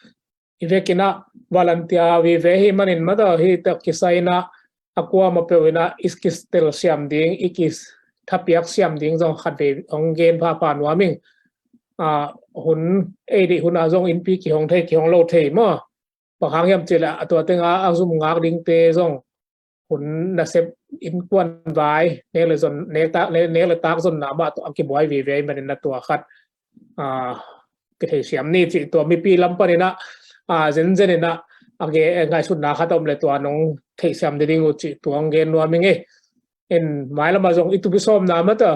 i vekin ah volunteer vive hi manin mate, hih tawh kisai inah a kuamah peuh inah i kitel siam ding, i kithapiak siam ding zong khatvei hong gen phapha nuam ing. A, hun, ei deih hun ah zong innpi kihong thei, kihong lo thei maw. Bang hang hiam cih leh a tua tengah a zum ngak dingte zong hun nasep innkuan vai, nek le zon, nek tak, nek, nek le tak zonna mah tawh a kibuai vive hi manin a tua khat, a, kitheisiam ni cih tua mipi lam panin ah, a, zenzen in ah, a ge, ngaihsutna khat om le tua nong theihsiam ding uh cih tua hong gen nuam ing e. In mailam ah zong i tupi sawmna mata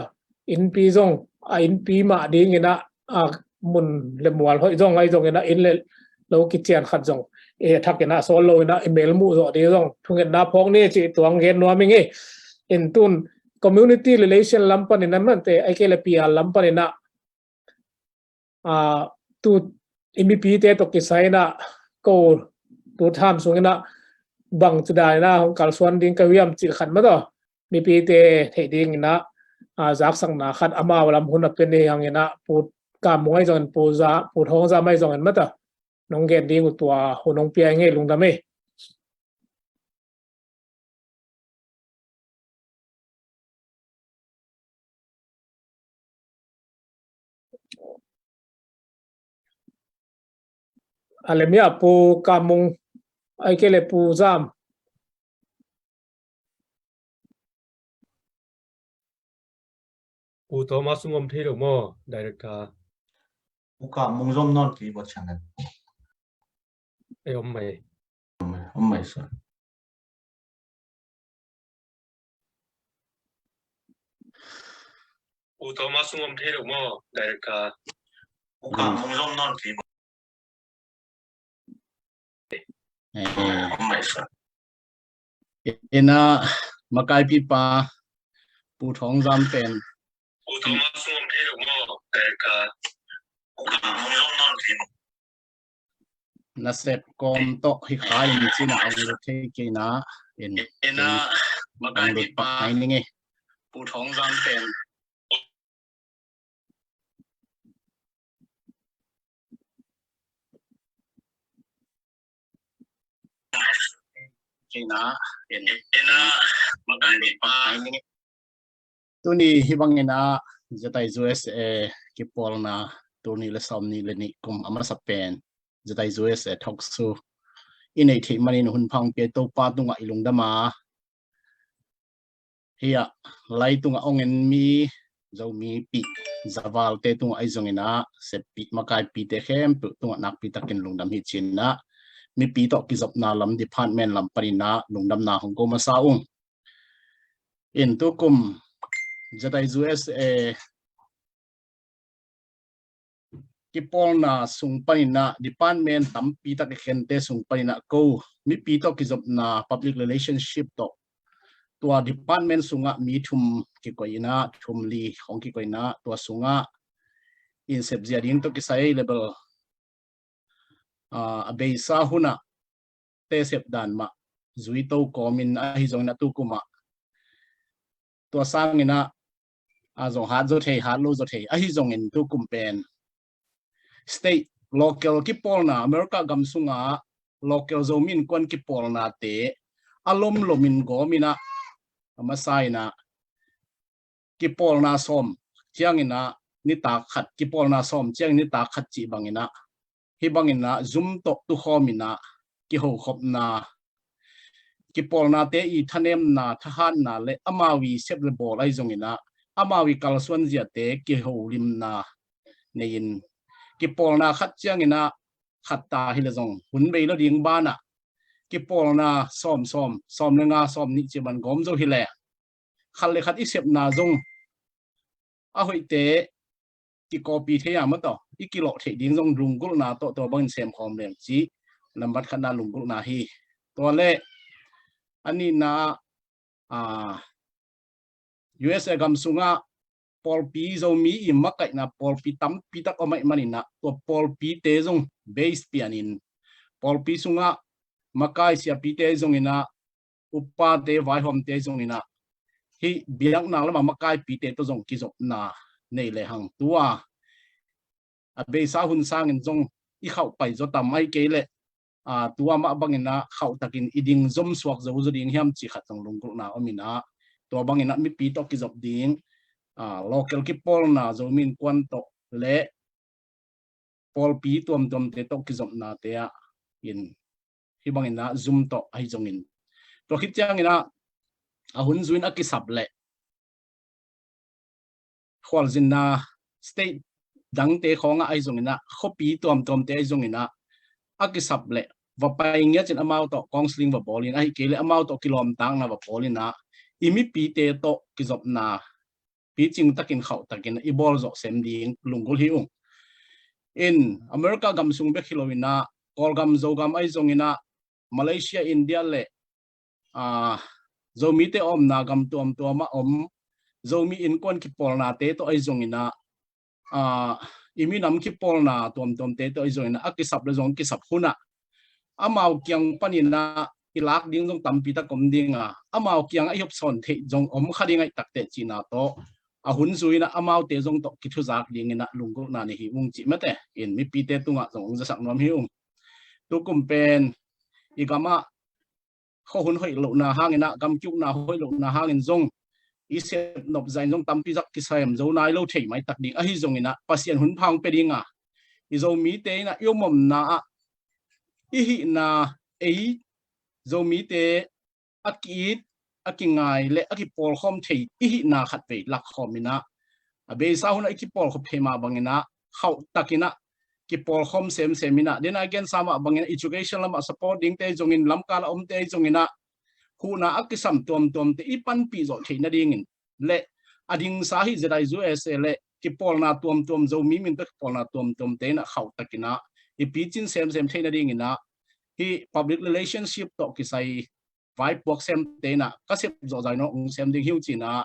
innpi zong a innpi mah dingin ah, a mun le mual hoih zong ahi zongin ah inn le lo kician khat zong i thak in ah sawl lo in ah i mel muh zawh ding zong thungetna phawk ni cih tua hong gen nuam ing e. In tun community relation lam panin ah mate, ahih kei le P R lam panin ah, aa, tu i mipite tawh kisai in ah ko tu tham sungin ah bangci dan in ah hong kalsuan ding ka hiam cih khat mata mipite theih dingin ah, aa, zaksakna khat amau lam hun a pia ni hangin ah Pu Kam Mung ahi zongin Pu Za, Pu Thawng Zam ahi zongin mata nong gen ding uh tua hun hong pia ing e, lungdam e. A lem hi a, Pu Kam Mung, ahih kei le Pu Zam. Pu Thomas sung om thei lo maw, Director? Pu Kam Mung zom nawn kei bawt ciang kan. Ei, om mai. Om mai, om mai sa. Pu Thomas sung om thei lo maw, Director? Pu Kam Mung zom nawn kei bawt. Eh, om mai sa. Ina makaipipa Pu Thawng Zam pen. Pu Thomas sung om thei lo maw, Director? Pu Kam Mung zom nawn kei bawt. Nasep kawm tawh hi kha in cina ang lut thei kei na in. Ina makaipipa Pu Thawng Zam pen. Tuni hi bangin ah Zetai U S A kipawlna, tuni le sawm ni le ni kum a masa pen Zetai U S A thoksu i nei theih manin hun phang pia Topa tungah i lungdam a, hi a, lai tungah ong en mi Zomi pih zavalte tungah ahi zongin ah, seppih makaipite khempeuh tungah nakpi takin lungdam hi cin ah, mipi tawh kizopna lam department lam panin ah lungdamna hong ko masa ung. In tukum Zetai U S A kipawlna sung panin ah department tampi tak i khente sung panin ah ko mipi tawh kizopna public relationship tawh tua department sungah mi thum kikoih in ah, thum li hong kikoih in ah, tua sungah in sepzia ding tawh kisai level, ah, a beisa hunah te sep dan mah zui to kawmin ahi zongin ah tukum ah tua sangin ah, a zong hat zaw thei, hat lo zaw thei ahi zongin tukum pen state, local kipawlna, America gam sungah local Zomi Innkuan kipawlnate a lomlomin gawmin ah, a masa in ah kipawlna sawm ciangin ah nitak khat, kipawlna sawm ciangin nitak khat cih bangin ah, hih bangin ah zum tawh tukhawmin ah kihokhopna, kipawlnate i thanemna, thahatna le amau i sep le bawl ahi zongin ah, amau i kalsuanziate kiholimna nei-in, kipawlna khat ciangin ah khat ta hi le zong hun bei lo ding banah kipawlna sawm sawm, sawm le nga, sawm nih cih bang gawm zo hi le khat le khat i sepna zong a hoihte kikawpi thei a, mataw i kilawh theih ding zong lunggulhna tawh tua bangin semkhawm leng cih nambat khatna lunggulhna hi. Tua le a nihna, a, U S A gam sungah pawlpi, Zomi i makaihna pawlpi tampi tak om ahih manin ah tua pawlpite zong base pianin pawlpi sungah makai siapite zongin ah, upate, vaihawmte zongin ah, hih biakna lamah makaipite tawh zong kizopna nei lehang tua a beisa hun sangin zong i khauh pai zaw tam, ahih kei leh, a, tua mah bangin ah khauh takin i ding zom suak zo zaw ding hiam cih khat zong lunggulhna om in ah, tua bangin ah mipi tawh kizop ding, a, local kipawlna Zomi Innkuan tawh le pawlpi tuamtuamte tawh kizopnate ah in hih bangin ah zum tawh ahi zongin, tua khit ciangin ah a hun zui in a kisap leh khualzinna state dangte khawngah ahi zongin ah, khuapi tuamtuamte ahi zongin ah a kisap leh va pai ngiat in amau tawh counseling va bawl in, ahih kei leh amau tawh kilawmtatna va bawl in ah, i mipite tawh kizopna picing takin khauh takin i bawl zawh sem ding lunggulh hi ung. In America gam sung bek hi lo in ah, Kawlgam Zogam ahi zongin ah, Malaysia, India le, aa, Zomite omna gam tuamtuam ah om Zomi innkuan kipawlnate tawh ahi zongin ah, aa, i minam kipawlna tuamtuamte tawh ahi zongin ah, a kisap le zong kisap hun ah, amau kiang panin ah i lak ding zong tampi tak om ding a, amau kiang ah i hopsawn theih zong om kha ding ahih takteh cihna tawh, a hun zui in ah amaute zong tawh kithuzak ding in ah lunggulhna nei hi ung cih mate. In mipite tungah zong hong zasak nuam hi ung. Tukum pen i gam ah khuahun hoih lohna hangin ah, gam ki-ukna hoih lohna hangin zong i sep nop zah in zong tampi zak kisem zo nai lo thei maitak ding ahi zongin ah, Pasian hun pha hong pia ding a, i Zomite in ah i om omna ah, i hihna, ei Zomite a ki-it, a kingai le a kipawlkhawm thei i hihna khatvei lakkhawm in ah, a beisa hun ah i kipawlkhop thei mah bangin ah, khauh takin ah kipawlkhawm semsem in ah, den a gensa mah bangin ah, education lamah support dingte ahi zongin, lamkal a omte ahi zongin ah, huhna a kisam tuamtuamte i panpih zawh theih nadingin le a dingsa hih Z I U S A le kipawlna tuamtuam, Zomi min tawh kipawlna tuamtuamte in ah khauh takin ah i picin semsem theih nadingin ah, hih public relationship tawh kisai vaipuak semte in ah ka sep zawh zah in hong sem ding hi ung ci-in ah,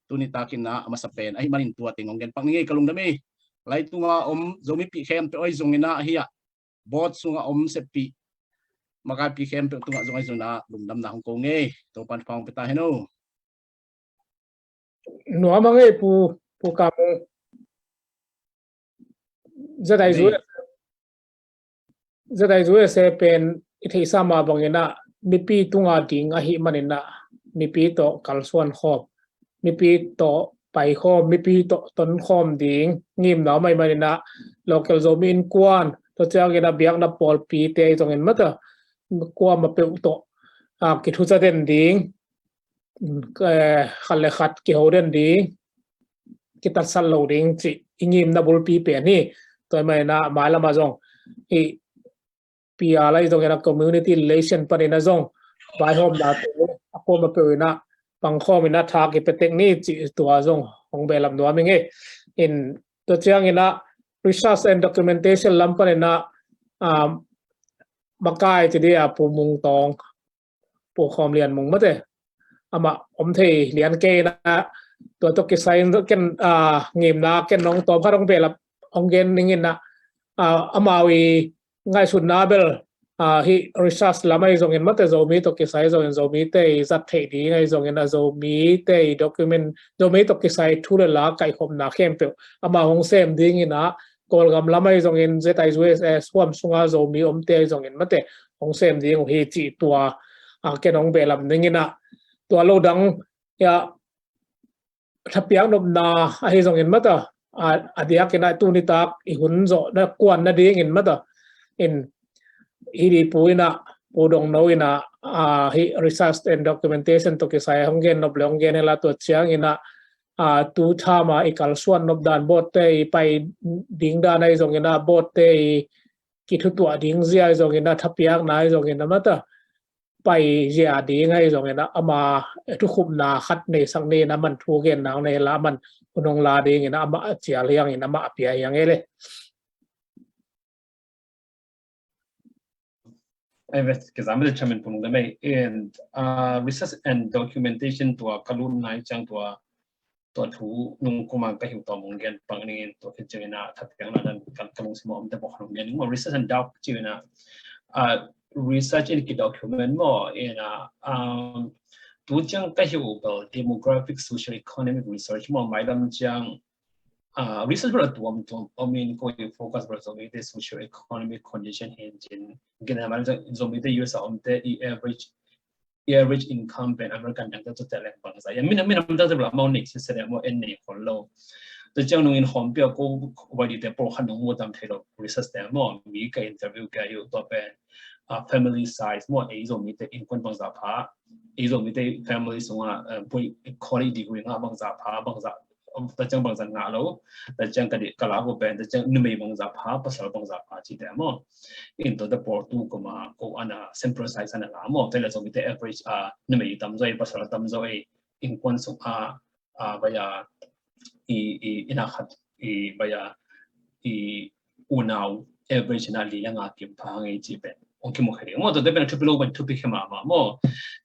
tuni takin ah a masa pen ahih manin tua teng hong gen pak ning ei, ka lungdam ei. Leitung a om Zomipih khempeuh ahi zongin ah, ahi ah board sungah om seppih makaipi khempeuh tungah zong ahi zongin ah lungdamna hong ko ing ei. Topa'n thupha hong pia ta hen aw. Nuam a ngei, Pu, Pu Kam Mung. Zedai Zedai Zedai Zedai pen i theihsa mah bangin ah mipi tunga ding ahih manin ah, mipi tawh kalsuan khawm, mipi tawh pai khawm, mipi tawh ton khawm ding ngimna om ahih manin ah, local Zomi Innkuan, tua ciangin ah biakna pawlpite ahi zongin mata, kuamah peuh tawh, ah, kithuza den ding, eh, khat le khat kiho den ding, kitatsat lo ding cih i ngimna bulpi pen hi. Tua ahih manin ah mailam ah zong i P R ahi zongin ah community relation panin ah zong vaihawmnate a kuamah peuh in ah pangkhawm in ah tha kipia tek ni cih tua zong hong behlap nuam ing ei. In tua ciangin ah research and documentation lam panin ah, um, makai ci ding a, Pu Mung Tawng, Pu Khawm Lian Mung mate, amah om thei lian kei in ah, tua tawh kisai in ken, ah, ngimna ken hong tawm khat hong behlap hong gen ning in ah, ah, amau i ngaihsutna bel, ah, hih research lam ahi zongin mate, Zomi tawh kisai zongin, Zomite i zat theih ding ahi zongin ah, Zomite i document, Zomi tawh kisai thu le la kaihkhopna khempeuh amau hong sem ding in ah, Kawlgam lam ahi zongin, Z I U S S huam sunga Zomi omte ahi zongin mate, hong sem ding uh hi cih tua, ah, ken hong behlap ning in ah, tua lo dang, ya, thapiak nopna ahi zongin mata, a, a diakin ah tuni tak i hun zawhna kuan nadingin mata, in hih dih Pu in ah, Pu Dong No in ah, ah, hih research and documentation tawh kisai hong gen nop le hong gen hen la, tua ciangin ah, ah, tu tham a i kalsuan nop dan, board-te i pai ding dan ahi zongin ah, board-te i kithutuah ding zia ahi zongin ah, thapiakna ahi zongin ah mata, pai zia ding ahi zongin ah, ama thukhupna khat neisak ni in ah, aman thu genna nei la, aman hun hong la dingin ah, amah a cial hiangin, amah a pia hiang ei le. Ai ve, ka zam le chairman Pu Lungdam ei, and, uh, research and documentation tua ka lut nai ciang tua, tua thu nung kum a ka hilh tawm hong gen pak ning in, tua khit ciangin ah thapiakna dan ka, ka lungsim a omte pawh hong gen ning maw, research and doc ci-in ah, ah, research in kidocument maw, in ah, um, tu ciang ka hilh bel demographic social economic research maw, mailam ciang, ah, research bel a tuamtuam om in, ko i focus bel Zomite social economic condition hi in cin, gen a mailam ciang Zomite U S a omte i average average income pen American dangte tawh teh leng bangzah, ya, minam, minam dangte bel amau nei sese leh amau en nei khol lo. Tua ciang nungin hawmpia ko, ko vai dite pawlkhat nung mu tam thei lo, research te maw, mi ka interview ka yu tua pen, ah, family size maw, ei Zomite innkuan bangzah pha, ei Zomite family sunga, eh, poi college degree ngah bangzah pha, bangzah ta ciang bangzah ngah lo, ta ciang ka dih ka lak uh pen, ta ciang numei bangzah pha, pasal bangzah pha ci te maw. In tua te pawl tu kuma ko ana sample size ana la maw, te le Zomite average a numei tam zaw ei, pasal tam zaw ei, innkuan sung a, a, baya, i, i, ina khat, i, baya, i, unau average ina li le nga kim pha ngei ci pen ong kimu kheri maw. Tua te pen thupi lo pen thupi khe mahmah maw.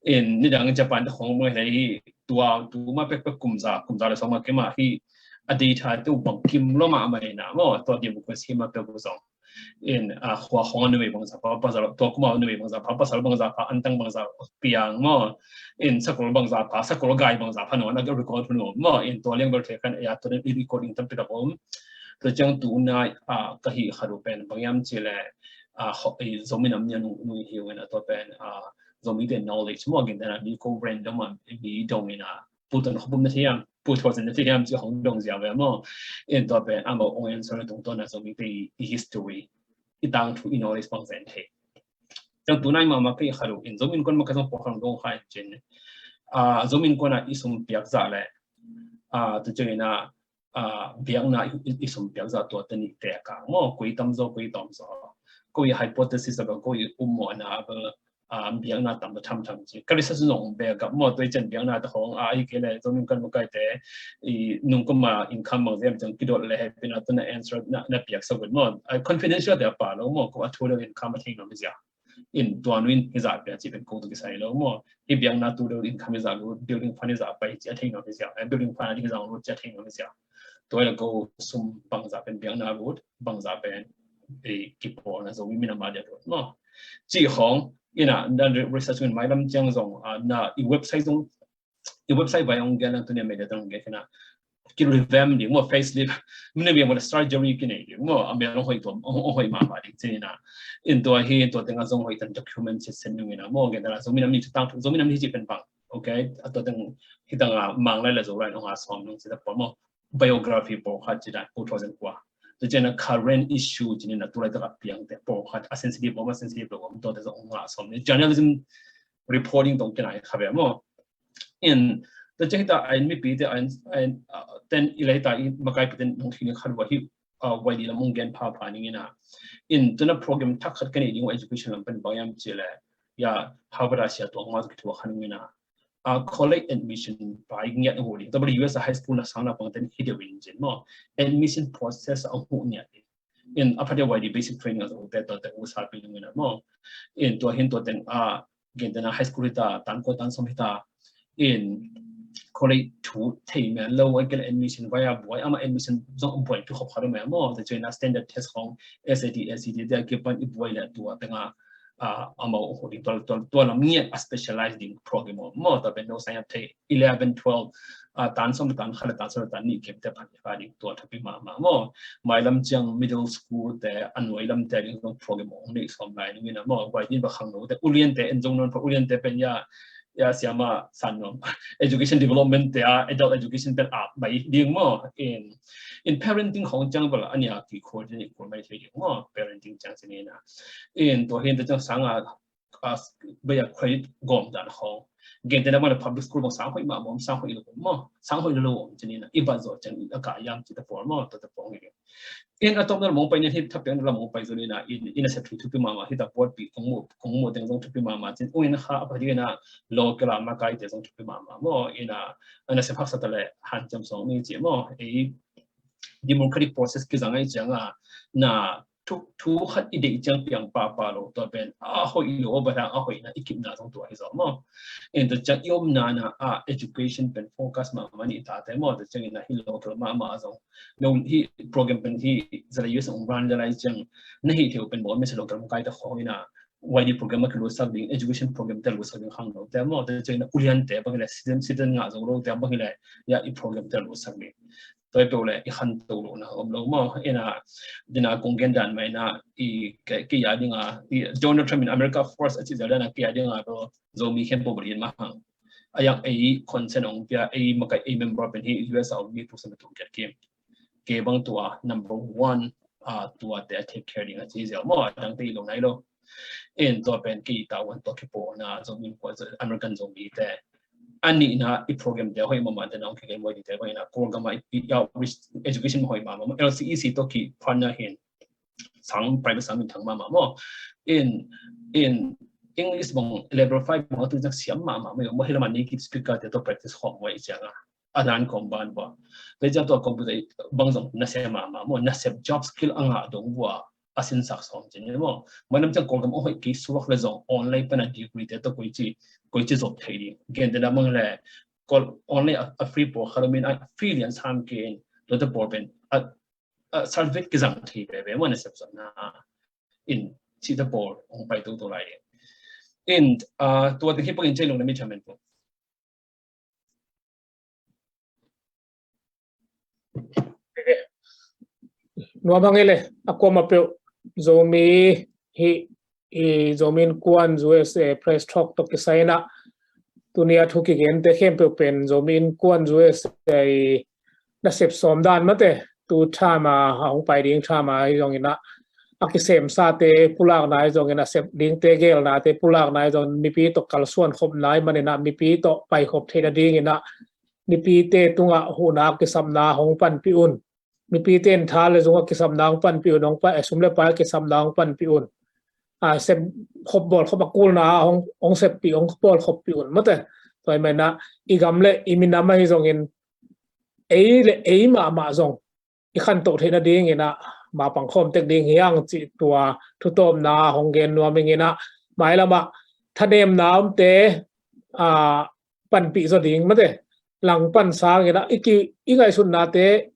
In nidang Japan te khong maw, hei hi tua tu ma pekpek kumza, kumza le sawm ma kima hi a data te uh bang kim lo mahmah ina maw. Tua democracy ma pek uh zong in, a, khua khong a numei bangzah pha, pasal, tua kuma numei bangzah pha, pasal bangzah pha, antang bangzah piang maw. In sakol bangzah pha, sakol gai bangzah pha, no na record hun maw. In tua liang bel thei khan, ya, tua den i record in tam pi tak om. Tua ciang tu nai, a, ka hi khat uh pen bang hiam ci le, a, Zomi Nam Nia nung, nung hi uh ina tua pen, a, Zomite knowledge maw, gentehna mi ko random a mi dong ina, Pu Ton Khawpum na thiam, Pu Thawzen na thiam ci hong dong zia ve maw. In tua pen amau ong answer na tungtawn a Zomite i history, i tangthu, i knowledge bang zen thei. Ciang tu nai mahmah ka i khat uh in Zomi Innkuan mah ka zong pawlkhat dong kha in cin. A, Zomi Innkuan a i sum piak zah le, a, tu ciang ina, a, biakna i, i, i sum piak zah tua te nih te kang maw, koi tam zaw, koi tawm zaw. Ko i hypothesis a bel, ko i um mawhna a bel, a, biakna tam ta tham tham ci. Ka research zong bek a maw, tua i cian biakna ta khong, a, i kei le Zomi Innkuan makaite, i nung kuma income bang zem ciang kidot le hepina tu na answer na, na piak sa gun maw. A, confidential te a pa lo maw, ko a thu deuh income a thei ngam zia. In tua nu in hi zah pia ci pen ko tu kisai lo maw. Hi biakna tu deuh income hi zah lut, building fund hi zah pai ci a thei ngam zia. A, building fund a ding zah lut ci a thei ngam zia. Tua i la ko sum bangzah pen biakna lut, bangzah pen, e, kipawlna Zomi minam a dia lut maw. Ci khong, ina, na research min mailam ciang zong, a, na i website zong, i website vai ong gen lang tu nia media tang gen kina. Ki revamp ding maw, facelift. Min na biang maw, surgery ki nei ding maw, a mel ong hoi tua, ong, ong hoi mahmah ding ci ina. In tua hi, in tua teng a zong hoi tan document ci sen ding ina maw, gen ta la, Zomi Nam Ni ci tang, Zomi Nam Ni ci pen bang. Okay, a tua teng hi tang a Mang Lai le Zo Lai ong a sawm nung ci ta pawl maw. Biography pawlkhat ci dan, Pu Thawzen kua. Tua ciang a current issue ci ina tu laitak a piang te pawlkhat, a sensitive om, a sensitive lo om, tua te zong ong ngah sawm ni. Journalism reporting tong kina i kha ve maw. In, tua ciang hi ta a in mipi te a in, a in, a, ten i lai ta i makaipi ten nong thini khat va hi, a, Y D lam ong gen phapha ning ina. In, tu na program thak khat ka nei ding uh education lam pen bang hiam ci le, ya, Harvard a sia tuang ma tu kithuah kha ning ina. A, college admission pai ngiat a huh ding. Tua bel U S a high school na sang na pang ten hi deuh in cin maw. Admission process a huh ngiat ding. In a pha deuh Y D basic training a zong te tua te uh sa pi ding ina maw. In tua hin tua teng a, gentehna high school hi ta, tan kua tan sawm hi ta. In college thu thei mel lo, a kei le admission vai a buai, ama admission zong buai pi khop khat lo mel maw. Tua ciang a standard test khong S A T, S A T te a kipan i buai le tua teng a, a, amau ong hoh ding tua, tua, tua lam ngiat a specialize ding program om maw, tua pen no sign up thei eleven, twelve, a, tan sawm, tan khat le tan sawm le tan nih kem te pan i kha ding tua thupi mahmah maw. Mailam ciang middle school te, a nuai lam te ding zong program ong neih sawm lai ding ina maw, vai din va khangno te, ulian te en zong non pa ulian te pen ya, ya siama san nom. Education development te a, adult education pen a mai ding maw. In, in parenting khong ciang bel a nia ki coordinate kul mai thei ding maw, parenting ciang ci ina. In tua hin te ciang sang a, a, baya credit gawm dan khong. Gentehna bang le public school bang sang hoih mahmah om, sang hoih lo om maw, sang hoih lo lo om ci ina. I bat zawh ciang a kah hiam ci ta pawl maw, tua ta pawl ngi. In a tawpna lam ong pai ni hi, thapiakna lam ong pai zaw ina, in, in a sep thu thupi mahmah, hi ta pawlpi kong mu, kong mu teng zong thupi mahmah cin, ong in kha a pha ding ina, local a makaite zong thupi mahmah maw, ina, a na sep haksa ta le hanciam sawng ni ci maw, ei democratic process kizang ai ciang a, na thu, thu khat i deih ciang piang papa lo, tua pen a hoih lo, a va hang a hoihna i kipna zong tua hi zaw maw. In tua ciang i omna na a education pen focus mahmah ni ta te maw, tua ciang ina hi local mahmah zong. No hi program pen hi zalai U S ong run zalai ciang na hi theu pen maw, mese local makaite khong ina Y D program a kilusak ding, education program te lusak ding khang lo te maw, tua ciang ina ulian te bang hi le, citizen, citizen ngah zo lo te bang hi le, ya i program te lusak ding. Tua i peuh le i khanto lohna om lo maw. Ina, dina kong gen dan mah ina, i ke, kei a dinga, i Donald Trump in America First a cih zel dana kei a dinga bel Zomi khempeuh bel in mah hang. A yang ei consent ong pia, ei makai, ei member pen hi U S a om mi tuk sa mi tuk kiat kim. Kei bang tua number one, a, tua te a take care ding a ci zel maw, a dang te i lo nai lo. In tua pen kei ta wan tua kipawlna Zomi, American Zomi te A nihna i program te hoih mahmah te na hong kigen huai ding te bang ina Kawlgam a i outreach education hoih mahmah maw, L C E C tawh ki partner hi in sang private sang minthang mahmah maw. In in English bang level five bang a tu ciang siam mahmah maw, maw hi lam a native speaker te tawh practice khawm huai ciang a a dan kawm ban bua. Tua ciang tua computer bang zong nasep mahmah maw, nasep job skill a ngah dong bua a sinsak sawm cin ni maw. Manam ciang Kawlgam a hoih kei suak le zong online pana degree te tawh koici koici zop thei ding. Gen te na mang le Kawl online a free pawl kha lo min a free lian sam ken tua te pawl pen a certificate kizang thei veve maw, nasep zong na in ci te pawl hong pai tu tu lai. In tua te hi pangin cei lung na mi chamen tu. Nuam hang e le, a kuama peuh Zomi hi i Zomi Innkuan U S A Press Talk tawh kisai ina tuni a thu kigen te khempeuh pen Zomi Innkuan U S A i nasep sawm dan mate tu tham a hong pai ding tham a hi zong ina a kisemsa te pulakna hi zong ina sep ding te gelna te pulakna hi zong mipi tawh kalsuan khopna hi man ina mipi tawh pai khop theihna ding ina mipi te tungah huhna kisapna hong panpih un. Mipi te in tha le zung a kisapna hong panpih un, hong pa, sum le pai a kisapna hong panpih un. A sep khop bawl khop a kulna hong seppih hong bawl khoppih un mate. Tua hi man ina i gam le i minam ahi zongin ei le ei mahmah zong i khantoh theihna ding ina mapang khawm tek ding hi hang cih tua thutawpna hong gen nuam ing ina mailam ah thanemna omte panpih zaw ding mate. Langpan sang ina i ngaihsutnate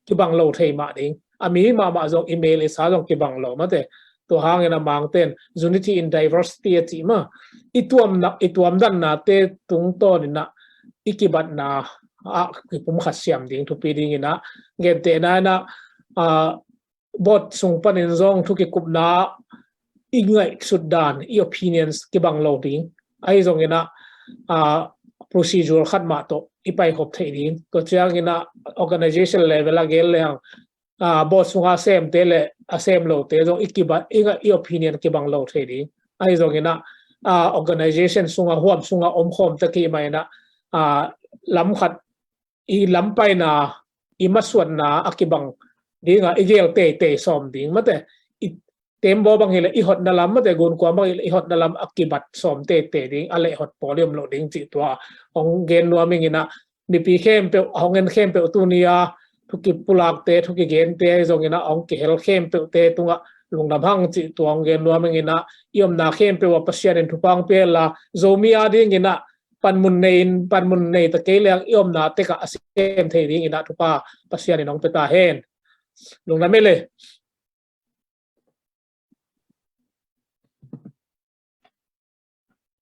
kibang lo thei mah ding. A mi mahmah zong i mel i sa zong kibang lo mate. Tua hang ina Mangten unity in diversity a cih mah i tuamdanna te tungtawn ina i kibatna ah kipumkhat siam ding thupi ding ina gentehna ina board sung panin zong thu kikupna i ngaihsut dan i opinions kibang lo ding. Ahi zong ina procedure khat mah tawh i pai khop theih ding. Tua ciang ina organization level a gel leng board sunga a semte le a sem lote zong i kibat i opinion kibang lo thei ding. Ahi zong ina organization sunga huam sunga om khawm ta kih mah ina lam khat i lampaina i masuanna a kibang dinga i gel teitei sawm ding mate. I tembaw bang hi le i hotna lam mate, gunkuam bang hi le i hotna lam a kibat sawm teitei ding a leh hot pawl i om lo ding cih tua hong gen nuam ing ina mipi khempeuh a hong en khempeuh tuni a thu kipulakte thu kigente zong ina hong kihel khempeuhte tungah lungdam hang cih tua hong gen nuam ing ina i omna khempeuh a Pasian in thupha hong pia hen la Zomi a ding ina panmun nei in panmun nei ta kei leng i omna tekah a sem thei ding ina thupha Pasian in hong pia ta hen. Lungdam e le.